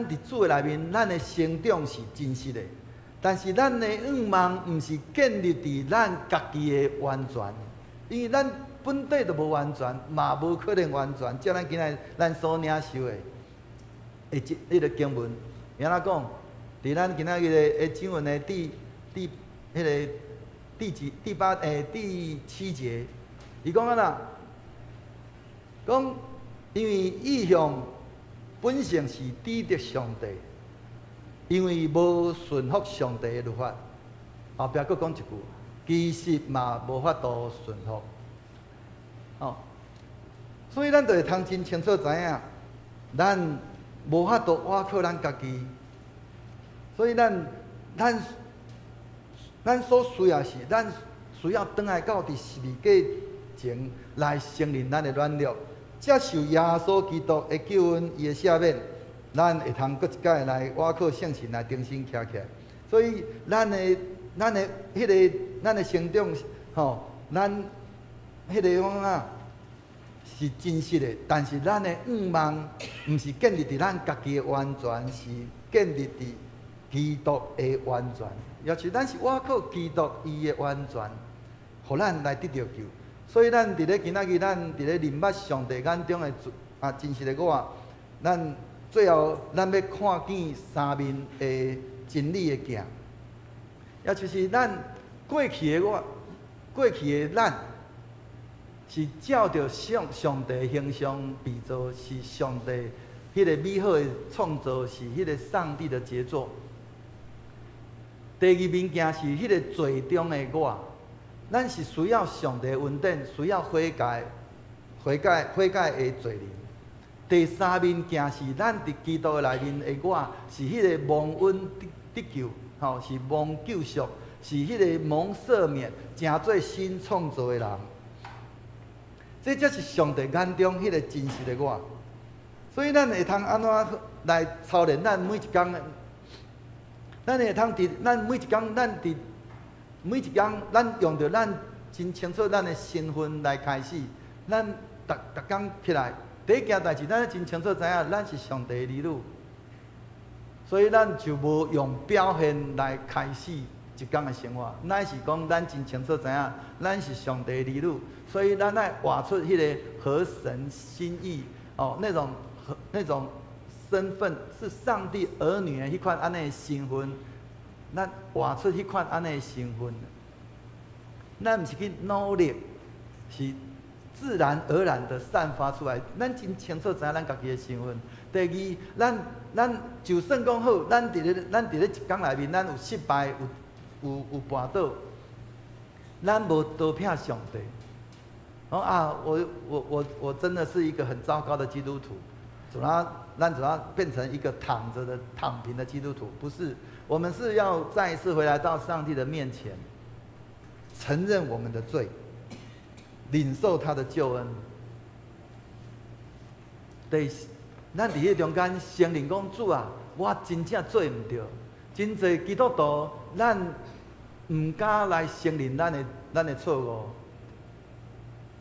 佇主的內面，咱的成長是真實的。但是咱的願望毋是建立佇咱家己的完全，因為咱本底就無完全，嘛無可能完全。照咱今仔咱所領受的，的這彼個經文，按怎講？佇咱今仔日的的經文的第第彼個第幾第八第七節，伊講按怎？講因為異象本性是抵擋上帝。因為無順服上帝的律法，後壁閣講一句，其實嘛無法度順服。哦，所以咱就會通真清楚知影，咱無法度倚靠咱家己，所以咱所需要是，咱需要轉來到佇十字架前來承認咱的軟弱，接受耶穌基督的救恩，伊的赦免。咱會通閣一擺來倚靠聖神來重新徛起來，所以咱的成長，吼，咱彼個講啊是真實的，但是咱的願望毋是建立佇咱家己的完全，是建立佇基督的完全，也是咱是倚靠基督伊的完全，予咱來得著救。所以咱佇咧今仔日，咱佇咧認捌上帝眼中的啊真實的我，咱。最後，咱欲看見三面的真理的鏡，也就是咱過去的我，過去的咱，是照著上帝形象被造，是上帝彼個美好的創造，是彼個上帝的傑作。第二面鏡是彼個罪中的我，咱是需要上帝恩典，需要悔改、悔改、悔改的罪人。第三面鏡是咱佇基督的內面的我，是彼個蒙恩得救，吼，是蒙救贖，是彼個蒙赦免，成做新創造的人。這才是上帝眼中彼個真實的我。所以咱會通按怎來操練咱每一工？咱會通佇咱每一工，咱佇每一工，咱用著咱真清楚咱的身份來開始，咱逐逐工起來。第一件代誌，咱真清楚知影，咱是上帝的兒女，所以咱就無用表現來開始一工的生活。乃是講，咱真清楚知影，咱是上帝的兒女，所以咱愛活出彼個合神心意哦，那種身份是上帝兒女的彼款按呢的身份，咱活出彼款按呢的身份。咱毋是去努力，是自然而然的散發出來。咱真清楚知影咱家己的身份。第二，咱就算講好，咱佇咧一工內面，咱有失敗，有絆倒，咱無逃避上帝。講啊，我真的是一個很糟糕的基督徒，怎麼咱怎麼變成一個躺着的躺平的基督徒？不是，我們是要再一次回來到上帝的面前，承認我們的罪，領受他的救恩。第四，咱佇彼中間承認講，主啊，我真正做毋著。真濟基督徒，咱毋敢來承認咱的錯誤。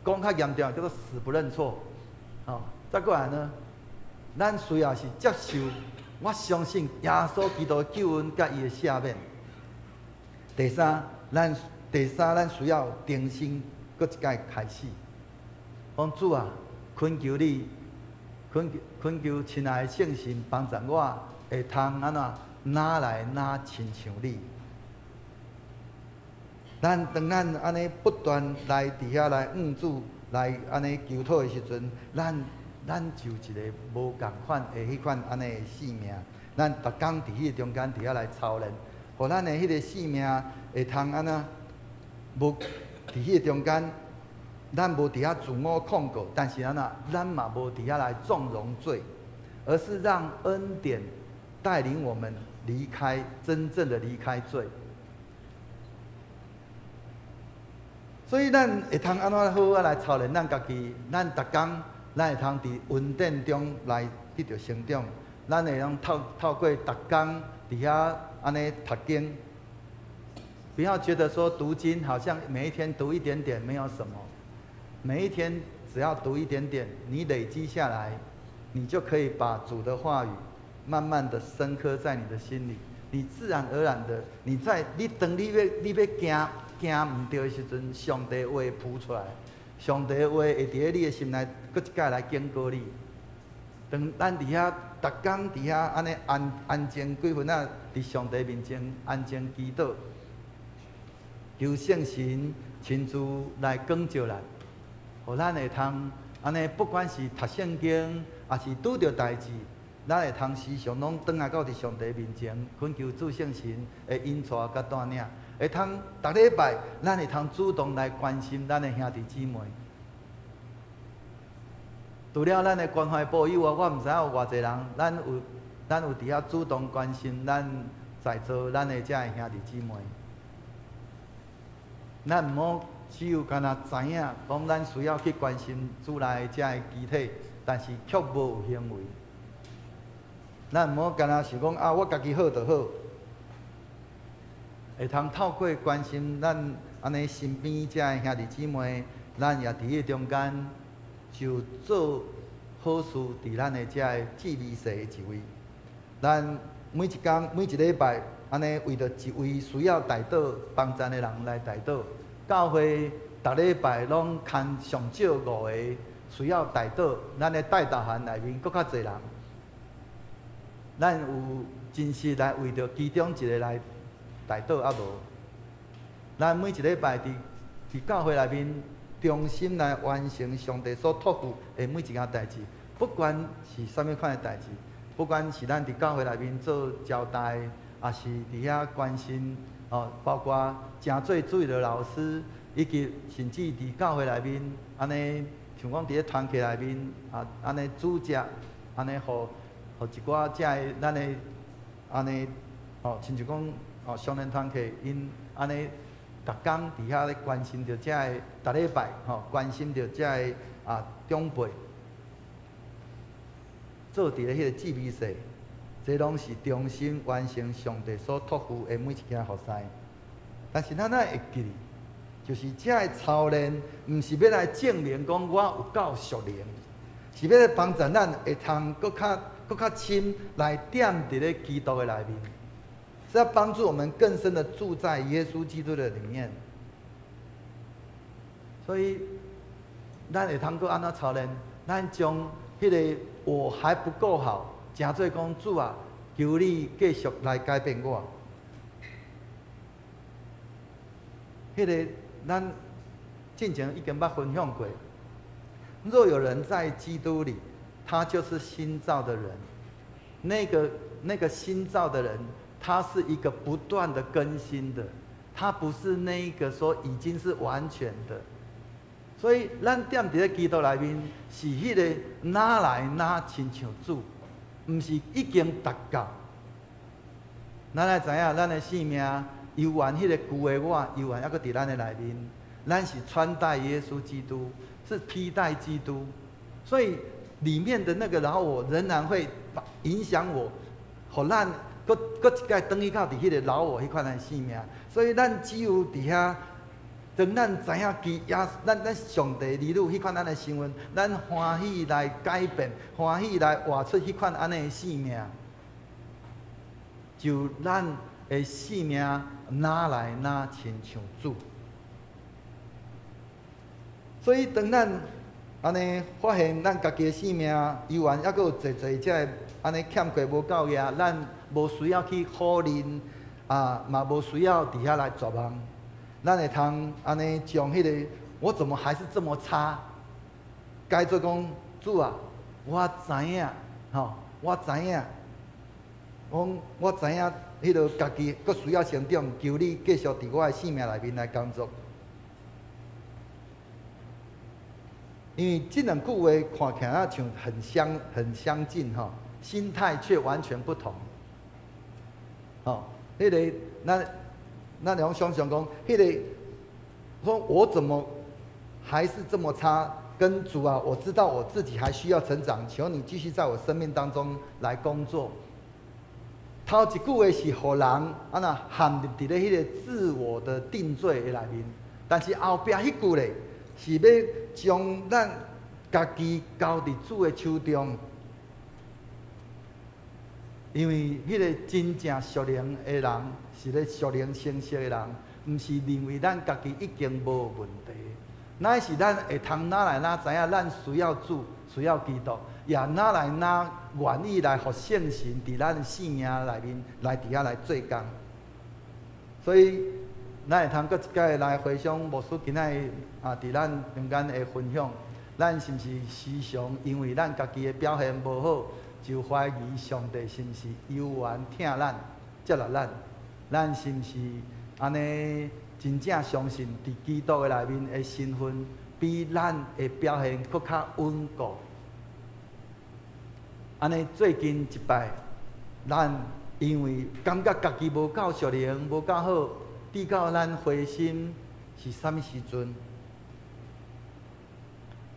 講較嚴重，叫做死不認錯。哦，再過來呢，咱需要是接受，我相信耶穌基督的救恩佮伊的赦免。第三，咱需要重新閣一擺開始。講主啊，懇求你，懇求親愛的聖神幫助我，會通按怎愈來愈親像你。咱當咱按呢不斷來佇遐來向主來按呢求討的時陣，咱就一个無仝款的彼款按呢的生命。咱逐工佇彼個中間佇遐來操練，予咱的彼个生命會通按怎無佇彼個中間，咱無佇遐自我控告，但是按怎，咱嘛無佇遐來縱容罪，而是讓恩典帶領我們離開，真正的離開罪。所以咱會通按怎好好來操練咱家己，咱逐工咱會通佇恩典中來得著成長，咱會用透過逐工佇遐按呢讀經，不要覺得說讀經好像每一天讀一點點沒有什麼，每一天只要讀一點點，你累積下來，你就可以把主的話語慢慢的深刻在你的心裡，你自然而然的，你在你當你欲行行毋著的時陣，上帝話浮出來，上帝話會佇咧你的心內，閣一擺來警告你。當咱佇遐逐工佇遐按呢安安靜幾分仔，佇上帝面前安靜祈禱，求聖神親自來光照咱，予咱會通按呢，不管是讀聖經，抑是拄著代誌，咱會通時常攏轉來到佇上帝面前，懇求主聖神的引帶佮帶領。會通逐禮拜，咱會通主動來關心咱的兄弟姊妹。除了咱的關懷部以外，我毋知影有偌濟人，咱有佇遐主動關心咱在座咱的這个兄弟姊妹。咱毋好只有干焦知影講咱需要去關心主內的這个肢體，但是卻無有行為。咱毋好干焦想講啊，我家己好就好。會通透過關心咱按呢身邊這个兄弟姊妹，咱也佇彼個中間就做好事，佇咱的這个姊妹室的一位。咱每一工每一禮拜，按呢為著一位需要代禱幫贊的人來代禱。教會逐禮拜攏牽上少五個需要代禱，咱的代禱函內面閣較濟人。咱有真實來為著其中一个來代禱抑無？咱每一禮拜佇教會內面，忠心來完成上帝所託付的每一件代誌，不管是啥物款的代誌，不管是咱佇教會內面做招待，抑是佇遐關心哦，包括誠濟主日老師，以及甚至佇教會內面，按呢像講佇咧團契內面啊，按呢煮食，按呢予一寡遮的咱的按呢哦，親像講哦，少年團契𪜶按呢，逐工佇遐咧關心著遮个，逐禮拜吼關心著遮个啊長輩，做佇咧彼個姊妹室，這攏是忠心完成上帝所託付的每一件服侍。但是咱愛會記得，就是遮个操練，毋是欲來證明講我有夠屬靈，是欲來幫助咱會通閣較深來踮佇咧基督的內面。是要幫助我們更深的住在耶穌基督的裡面。所以，咱會通閣按怎操練？咱將彼个我還不夠好，成做講主啊，求你繼續來改變我。彼个咱進前已經捌分享過，若有人在基督裡，他就是新造的人。那個新造的人，他是一個不斷的更新的，他不是那一個說已經是完全的。所以，咱踮佇咧基督內面，是彼個愈來愈親像主，毋是已經達到。咱愛知影，咱的生命猶原彼個舊的我，猶原猶閣佇咱的內面。咱是穿戴耶穌基督，是披戴基督，所以裡面的那個老我仍然會影響我，予咱閣閣一擺轉去到佇彼個老我彼款的生命。所以咱只有佇遐，當咱知影基耶咱咱上帝兒女彼款按呢身份，咱歡喜來改變，歡喜來活出彼款按呢的生命，就咱的生命愈來愈親像主。所以當咱按呢發現咱家己的生命猶原猶閣有濟濟這个按呢欠缺無夠額，咱無需要去否認，啊，嘛無需要佇遐來絕望。咱會通按呢將彼個我怎麼還是這麼差，改做講主啊，我知影，吼，我知影，講我知影，彼個家己閣需要成長，求你繼續佇我的生命內面來工作。因為這兩句話看起來像很相近吼，心態卻完全不同。吼，彼個咱咱兩想象講，彼個說我怎麼還是這麼差？跟主啊，我知道我自己還需要成長，求你繼續在我生命當中來工作。頭一句話是予人按怎陷入佇咧彼個自我的定罪的內面，但是後壁彼句咧，是欲將咱家己交佇主的手中，因為彼個真正屬靈的人，是咧屬靈成熟的人，毋是認為咱家己已經無問題，乃是咱會通愈來愈知影，咱需要主，需要基督，也愈來愈願意來予聖神佇咱生命內面來佇遐來做工，所以，咱會通閣一擺來回想牧師今仔日啊，佇咱中間的分享，咱是毋是時常因為咱家己的表現無好，就懷疑上帝是毋是猶原疼咱、接納咱？咱是毋是按呢真正相信佇基督的內面的身份，比咱的表現閣較穩固？按呢最近一擺，咱因為感覺家己無夠屬靈、無夠好，直到咱灰心是啥物時陣？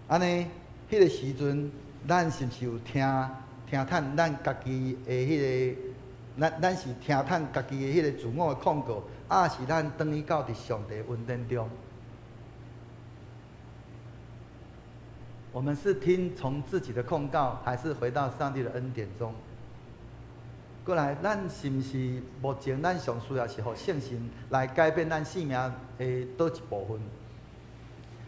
按呢，彼個時陣，咱是毋是有聽聽趁咱家己的彼個？咱咱是聽趁家己的彼個自我的控告，抑是咱轉去到佇上帝恩典中？我們是聽從自己的控告，還是回到上帝的恩典中？過來，咱是毋是目前咱上需要是予聖神來改變咱生命的佗一部分？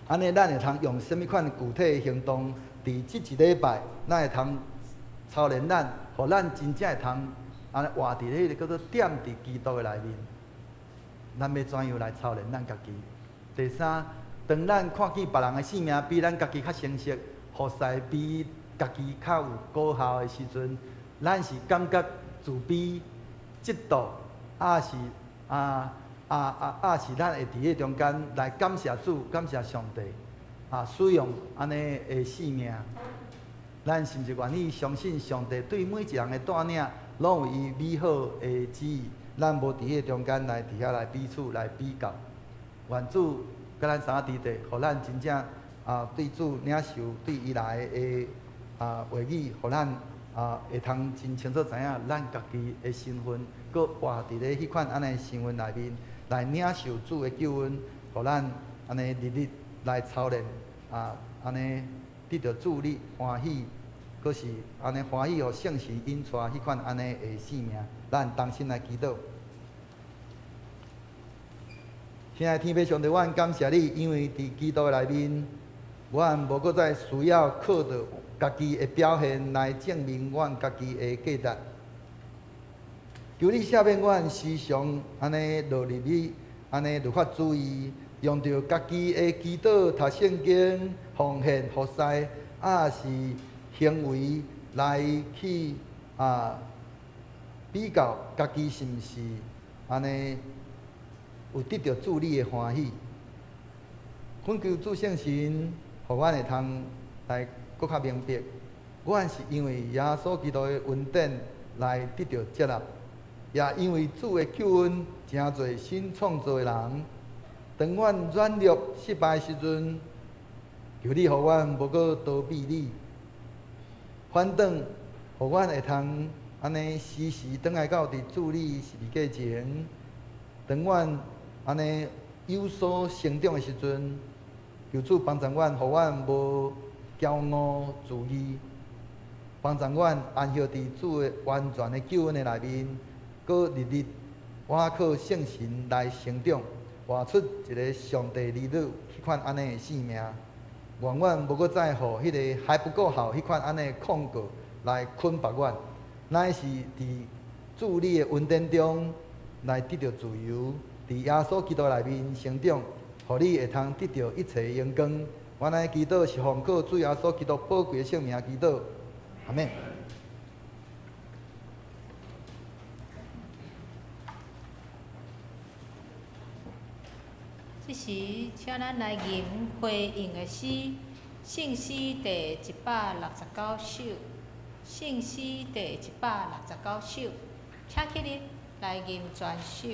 按呢，咱會通用啥物款具體的行動，佇這一禮拜，咱會通操練咱，予咱真正會通按呢活佇彼個叫做踮佇基督的內面。咱欲怎樣來操練咱家己？第三，當咱看見別人的生命比咱家己較成熟，服侍比家己較有果效的時陣，咱是感覺自卑、嫉妒，抑是啊啊啊，抑是咱會佇彼中間來感謝主、感謝上帝，啊，使用按呢的生命，咱是毋是願意相信上帝對每一人的帶領，攏有伊美好的旨意？咱無佇彼中間來佇遐來彼此來比較。願主佮咱三個弟弟，予咱真正啊對主領受對伊來的啊話語，予咱啊會通真清楚知影咱家己的身份，閣活佇咧彼款按呢身份內面，來領受主的救恩，予咱按呢日日來操練啊，按呢得著主你歡喜，閣是按呢歡喜予聖神引帶彼款按呢的生命，咱同心來祈禱。親愛的天父上帝，我感謝你，因為佇基督的內面，我無閣再需要靠著家己的表現來證明阮家己的價值。求你赦免阮時常按呢落入去按呢律法主義，用著家己的祈禱、讀聖經、奉獻、服侍，抑是行為來去比較家己是毋是按呢有得著主你的歡喜。懇求主聖神，予阮會通來閣較明白，阮是因為耶穌基督的恩典來得著接納，也因為主的救恩，成做新創造的人。當阮軟弱失敗的時陣，求你予阮無閣逃避你，反轉予阮會通按呢時時轉來到佇主你十字架前。當阮按呢有所成長的時陣，求主幫助阮，予阮無驕傲自義，幫助阮安息佇主的完全的救恩的內面，閣日日倚靠聖神來成長，活出一个上帝兒女彼款按呢的生命。願阮無閣再予彼个還不夠好，彼款按呢的控告來捆綁阮，乃是佇主你的恩典中來得著自由，佇耶穌基督內面成長，予你會通得著一切榮光。阮來祈禱是奉靠主耶穌基督寶貴的聖名祈禱，阿們。這時，請咱來吟回應的詩，聖詩第169首，聖詩第169首，請起立來吟全首。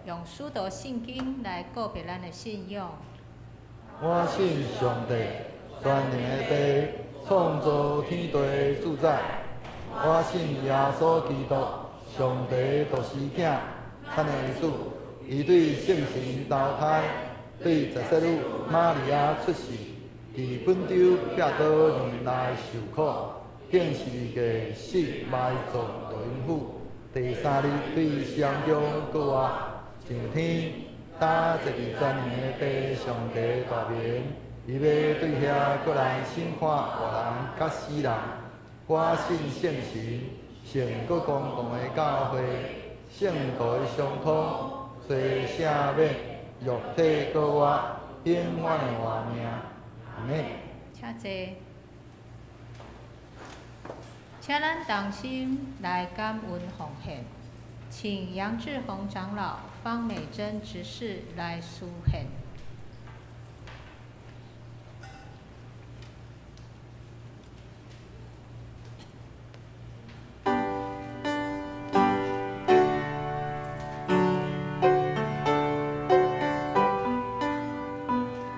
用使徒信經來告別咱的信仰。我信上帝，全能的父，創造天地的主宰。我信耶穌基督，上帝獨生囝，咱的主。伊對聖神投胎，對十聖女瑪利亞出世，佇本丟彼拉多年來受苦，釘十字架死埋葬落陰府，第三日對死人中復活，上天，搭坐佇全能的父上帝大面，伊欲對遐閣來審判活人佮死人。我信聖神，聖閣公共的教會，聖徒的相通，罪赦免，肉體閣活，永遠的活命。阿們。請坐。請咱同心來感恩奉獻，請楊志宏長老、方美珍執事來書獻。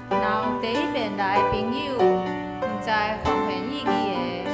若有第一遍來的朋友，毋知奉獻意義的，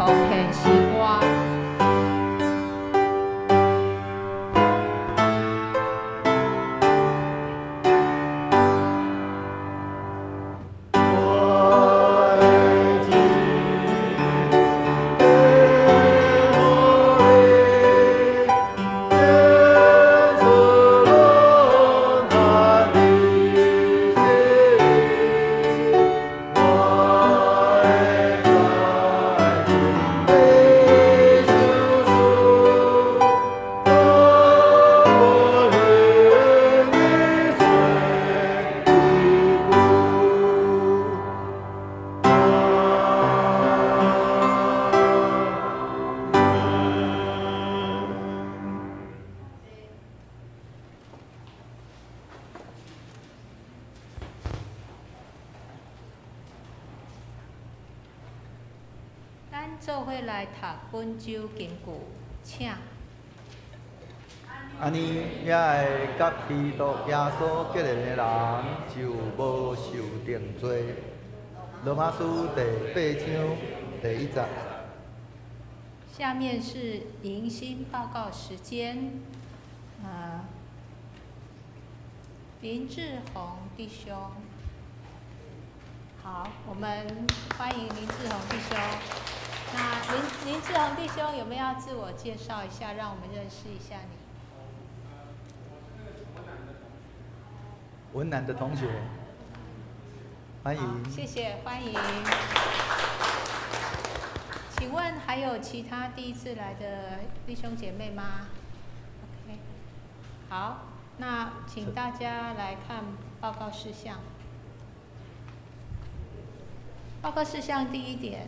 同献诗歌。咱做伙来读本周金句，请。按呢，遐个佮基督耶稣结连的人，就无受定罪。罗马书第八章第一节。下面是迎新报告时间。林志宏弟兄，好，我们欢迎林志宏弟兄。那林志宏弟兄有没有要自我介绍一下，让我们认识一下你？文南的同学，欢迎。谢谢，欢迎。请问还有其他第一次来的弟兄姐妹吗？OK，好，那请大家来看报告事项。报告事项第一点，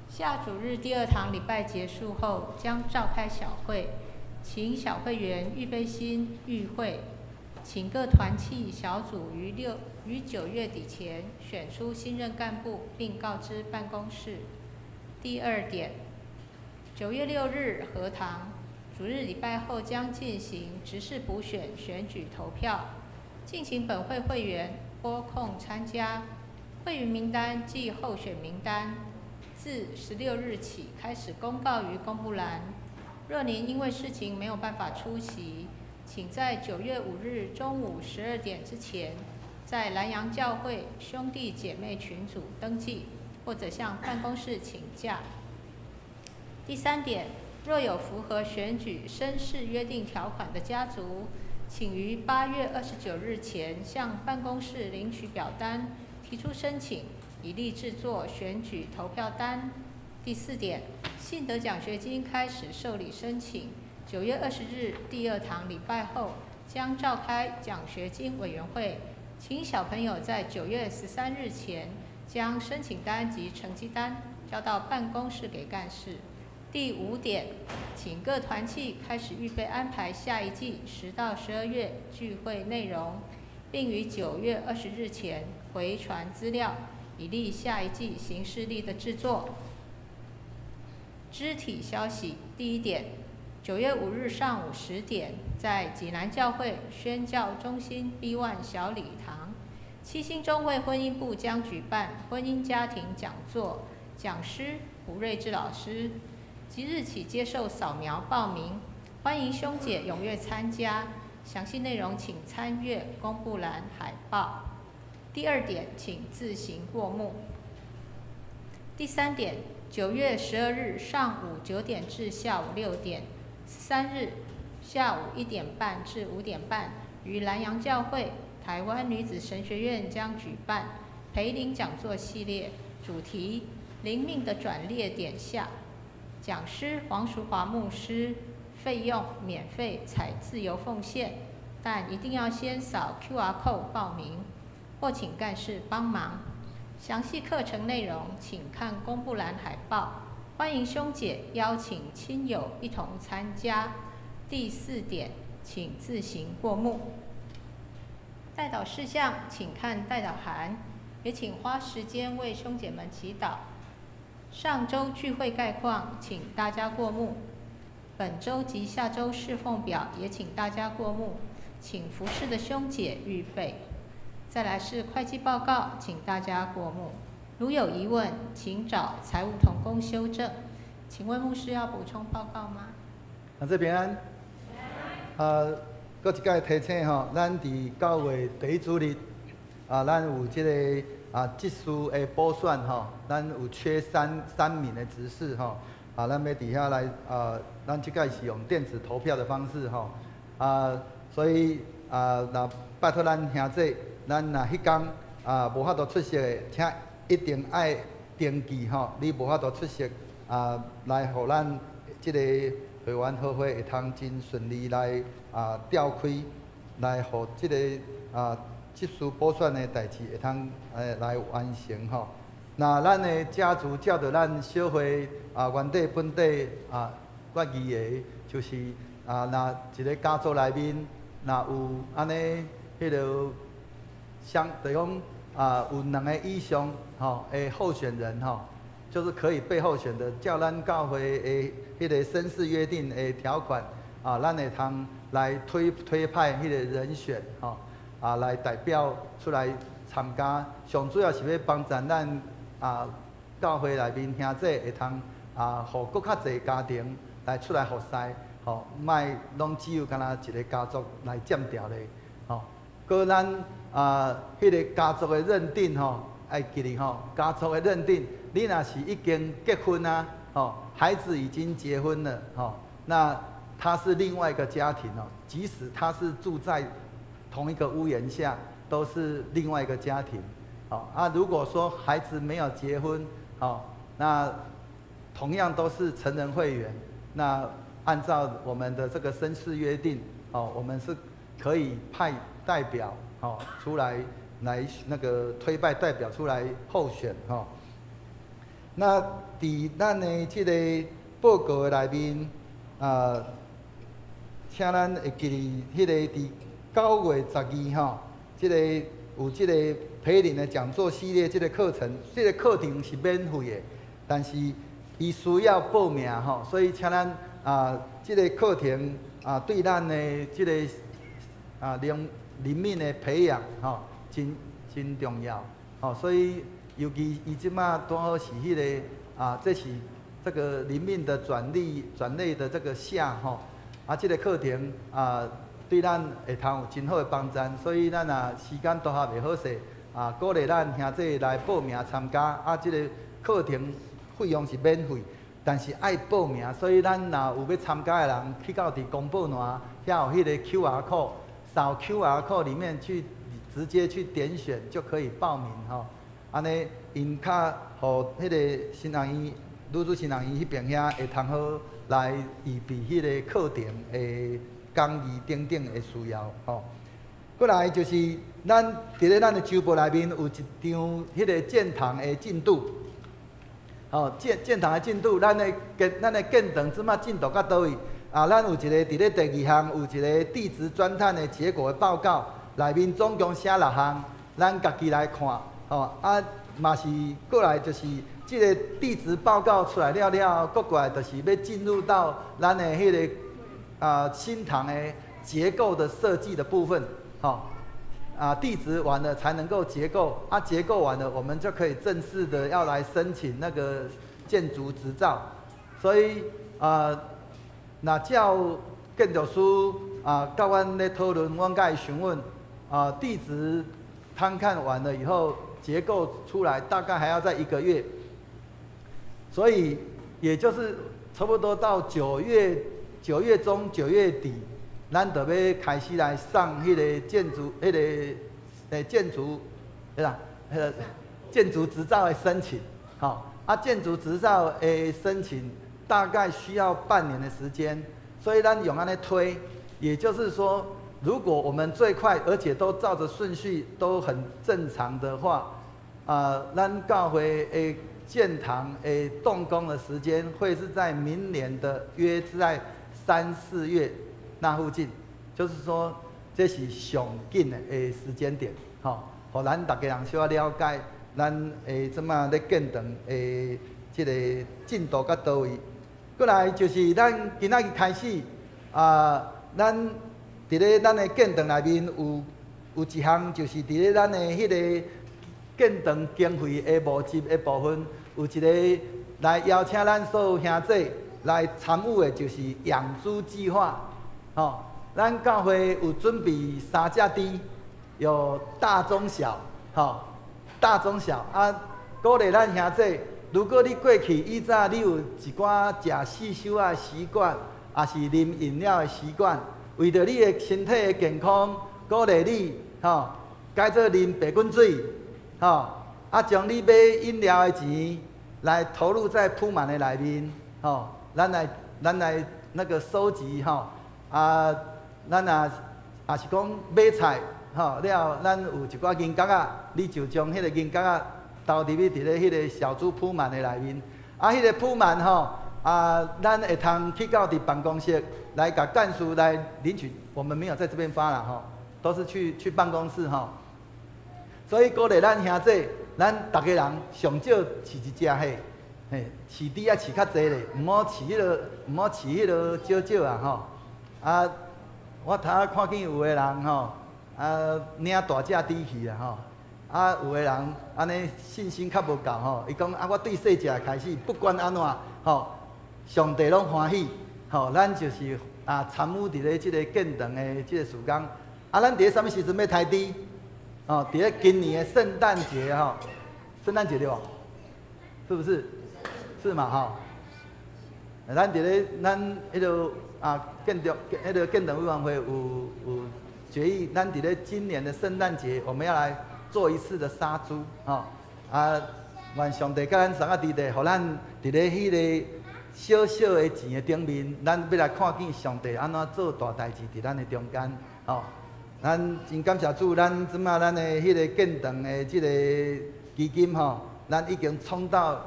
下主日第二堂礼拜结束后，将召开小会，请小会员预备心与会，请各团契小组于9月底前选出新任干部，并告知办公室。第二点，9月6日合堂主日礼拜后将进行执事补选选举投票，敬请本会会员拨空参加。会员名单及候选名单自16日起开始公告于公布栏。若您因为事情没有办法出席，请在9月5日中午12点之前，在南洋教会兄弟姐妹群组登记，或者向办公室请假。第三点，若有符合选举绅士约定条款的家族，请于8月29日前向办公室领取表单，提出申请，以利制作选举投票单。第四点，信德奖学金开始受理申请，9月20日第二堂礼拜后将召开奖学金委员会，请小朋友在9月13日前将申请单及成绩单交到办公室给干事。第五点，请各团契开始预备安排下一季10到12月聚会内容，并于9月20日前回传资料，以利下一季行事历的制作。肢体消息，第一点，9月5日上午10点，在济南教会宣教中心 B1 小礼堂，七星中会婚姻部将举办婚姻家庭讲座，讲师胡瑞志老师。即日起接受扫描报名，欢迎兄姐踊跃参加。详细内容请参阅公布栏海报。第二点，请自行过目。第三点，9月12日上午9点至下午6点，3日下午1点半至5点半，于南洋教会台湾女子神学院将举办培灵讲座系列，主题灵命的转捩点下，讲师黄淑华牧师，费用免费，采自由奉献，但一定要先扫 QR code 报名，或请干事帮忙。详细课程内容请看公布栏海报。欢迎兄姐邀请亲友一同参加。第四点，请自行过目。代祷事项，请看代祷函，也请花时间为兄姐们祈祷。上周聚会概况，请大家过目。本周及下周侍奉表也请大家过目，请服侍的兄姐预备。再来是会计报告，请大家过目。如有疑問，請找財務同工修正。請問牧師要補充報告嗎？啊，這平安。閣一擺提醒吼，咱佇9月第一主日，咱有這個執事的補選吼，咱有缺三名的執事吼，咱欲佇遐來咱這擺是用電子投票的方式吼，所以若拜託咱兄弟，咱若彼工無法度出席的，請一定愛登記吼，你無法度出席來予咱這個會員和會會通真順利來召開，來予這個執事補選的代誌會通來完成吼。那咱的家族照著咱小會原底本底決議的，就是若一个家族內面若有按呢彼个相，就是講有兩个以上吼的候選人吼，就是可以被候選的，照咱教會的彼个紳士約定的條款咱會通來推派彼个人選吼，來代表出來參加。上主要是欲幫助咱教會內面兄弟會通予閣較濟家庭來出來服侍，吼，莫攏只有干焦一个家族來佔著咧，吼。閣咱彼个家族的認定吼，愛記得吼，家族的認定，你若是已經結婚啊，吼，孩子已經結婚了，吼，那他是另外一個家庭哦，即使他是住在同一個屋檐下，都是另外一個家庭，哦如果說孩子沒有結婚，哦，那同樣都是成人會員，那按照我們的這個紳士約定，哦，我們是可以派代表，哦，出來來那個推派代表出來候選，吼。那佇咱的這个報告的內面，請咱會記得彼个佇9月12吼，這个有這個培靈的講座系列這个課程，這个課程是免費的，但是伊需要報名吼，所以請咱這个課程對咱的這个靈命的培養吼，真真重要，吼，所以尤其伊這馬拄好是彼个這是這個靈命的轉捩轉捩的這個夏吼，這个課程對咱會通有真好的幫助，所以咱若時間拄合會好勢，鼓勵咱兄弟來報名參加，這個課程費用是免費，但是愛報名，所以咱若有欲參加的人，去到佇公布欄遐有彼个 QR code，掃 QR code 裡面去直接去點選就可以報名吼。按呢，𪜶較予彼个神學院女子神學院彼邊遐會通好來預備彼個課程的講義等等的需要吼。過來就是咱佇咧咱的週報內面有一張彼个建堂的進度，吼，建堂的進度，咱的建堂這馬進度到佗位？咱有一個佇咧第二項有一個地質鑽探的結果的報告，內面總共寫六項，咱家己來看，吼，嘛是過來就是這个地質報告出來了了後，閣過來就是欲進入到咱的彼个新堂的結構的設計的部分，吼，地質完了才能夠結構，結構完了，我們就可以正式的要來申請那個建築執照，所以若照建築師佮阮咧討論，阮共伊詢問，地質勘探完了以後，結構出來大概還要再一個月，所以也就是差不多到9月中9月底，咱就欲開始來上彼个建築、彼个建築，對啦，彼个建築執照的申請，吼，建築執照的申請大概需要半年的時間，所以咱用按呢推，也就是說，如果我們最快，而且都照着順序都很正常的話，咱教會的建堂的動工的時間會是在明年的約在3、4月那附近，就是說這是上緊的時間點，吼，予咱逐家人小可了解，咱的這馬咧建堂的這个進度到佗位。過來就是咱今仔日開始，咱佇咧咱的建堂內面有一項，就是佇咧咱的彼个建堂經費的募集的部分，有一个來邀請咱所有兄弟來參與的，就是養豬計劃。吼，咱教會有準備三隻豬，有大、中、小，吼，大、中、小啊，鼓勵咱兄弟，如果你過去以早你有一寡食四小仔的習慣，抑是啉飲料的習慣，為著你的身體的健康，鼓勵你，吼，改做啉白滾水，吼，啊，將你買飲料的錢來投入在撲滿的內面，吼，咱來那個收集，吼，啊，咱若也是講買菜，吼，了咱有一寡銀角仔，你就將彼個銀角仔投入去佇咧彼個小豬撲滿的內面，啊，彼個撲滿吼，啊，咱會通去到佇辦公室來共幹事來領取，我們沒有在這邊發啦，吼，都是去辦公室吼。所以鼓勵咱兄弟，咱逐家人上少飼一隻嘿，嘿，飼豬愛飼較濟咧，毋好飼彼个少少啊吼。啊，我頭仔看見有的人吼，啊，領大隻豬去啦吼。啊，有的人按呢信心較無夠吼，伊講啊，我對細隻開始，不管按怎吼，上帝攏歡喜吼，咱就是啊參與佇咧這个建堂的這个事工。啊，咱佇咧啥物時陣欲刣豬？哦，佇咧今年的聖誕節吼，聖誕節對無？是不是？是嘛吼？咱佇咧咱彼个啊建築彼个建堂委員會有決議，咱佇咧今年的聖誕節，我們要來做一次的殺豬，吼啊！願上帝佮咱三個弟弟，予咱佇咧彼个小小的錢的頂面，咱欲來看見上帝按怎做大代誌佇咱的中間，吼！咱真感謝主，咱這馬咱的彼个建堂的這個基金吼，咱已經衝到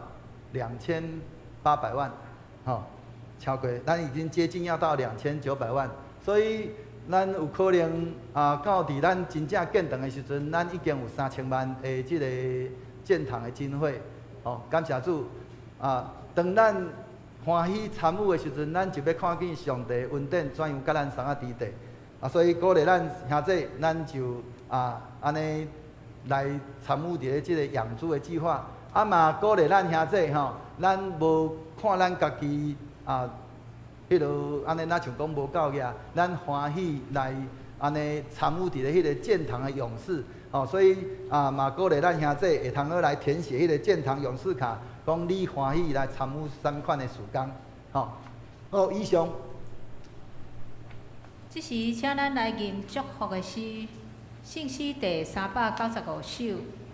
2800萬，吼，超過，咱已經接近要到2900萬，所以咱有可能啊，到佇咱真正建堂的時陣，咱已經有3000萬的這個建堂的經費，吼，感謝主啊！當咱歡喜參與的時陣，咱就欲看見上帝恩典怎樣佮咱三个弟弟。啊，所以鼓勵咱兄弟，咱就啊按呢來參與佇咧這個養豬的計劃。啊嘛鼓勵咱兄弟吼，咱無看咱家己啊，彼落按呢，若像講無夠額，咱歡喜來按呢參與佇咧彼個建堂的勇士。吼，所以啊嘛鼓勵咱兄弟會通好來填寫彼個建堂勇士卡，講你歡喜來參與啥物款的事工。吼，好，以上。這時，請咱來吟祝福的詩，聖詩第395首，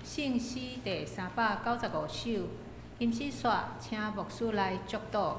聖詩第395首，金詩煞，請牧師來祝禱。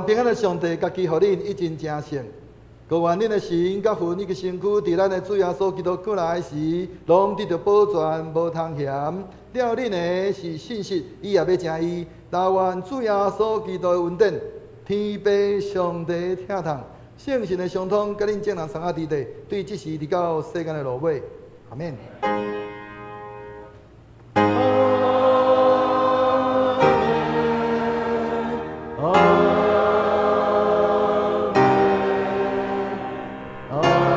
平安的上帝，家己予恁一盡成聖，閣願恁的心佮魂以及身軀，佇咱的主耶穌基督過來時，攏得著保全，無通嫌。了恁的是信實，伊也欲成伊。但願主耶穌基督的恩典，天父上帝的疼痛，聖神的相通，佮恁眾人送仔佇地，對這時直到世間的落尾。阿免。阿們，阿們，阿們。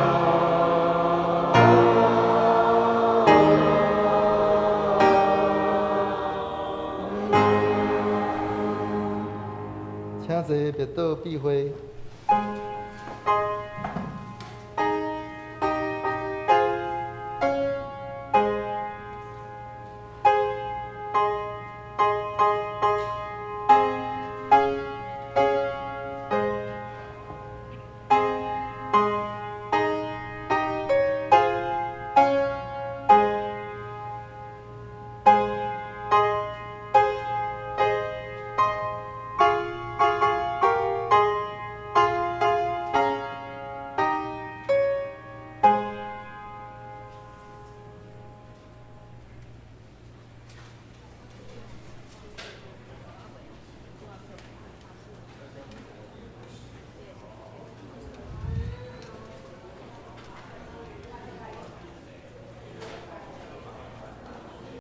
請坐，別倒閉會。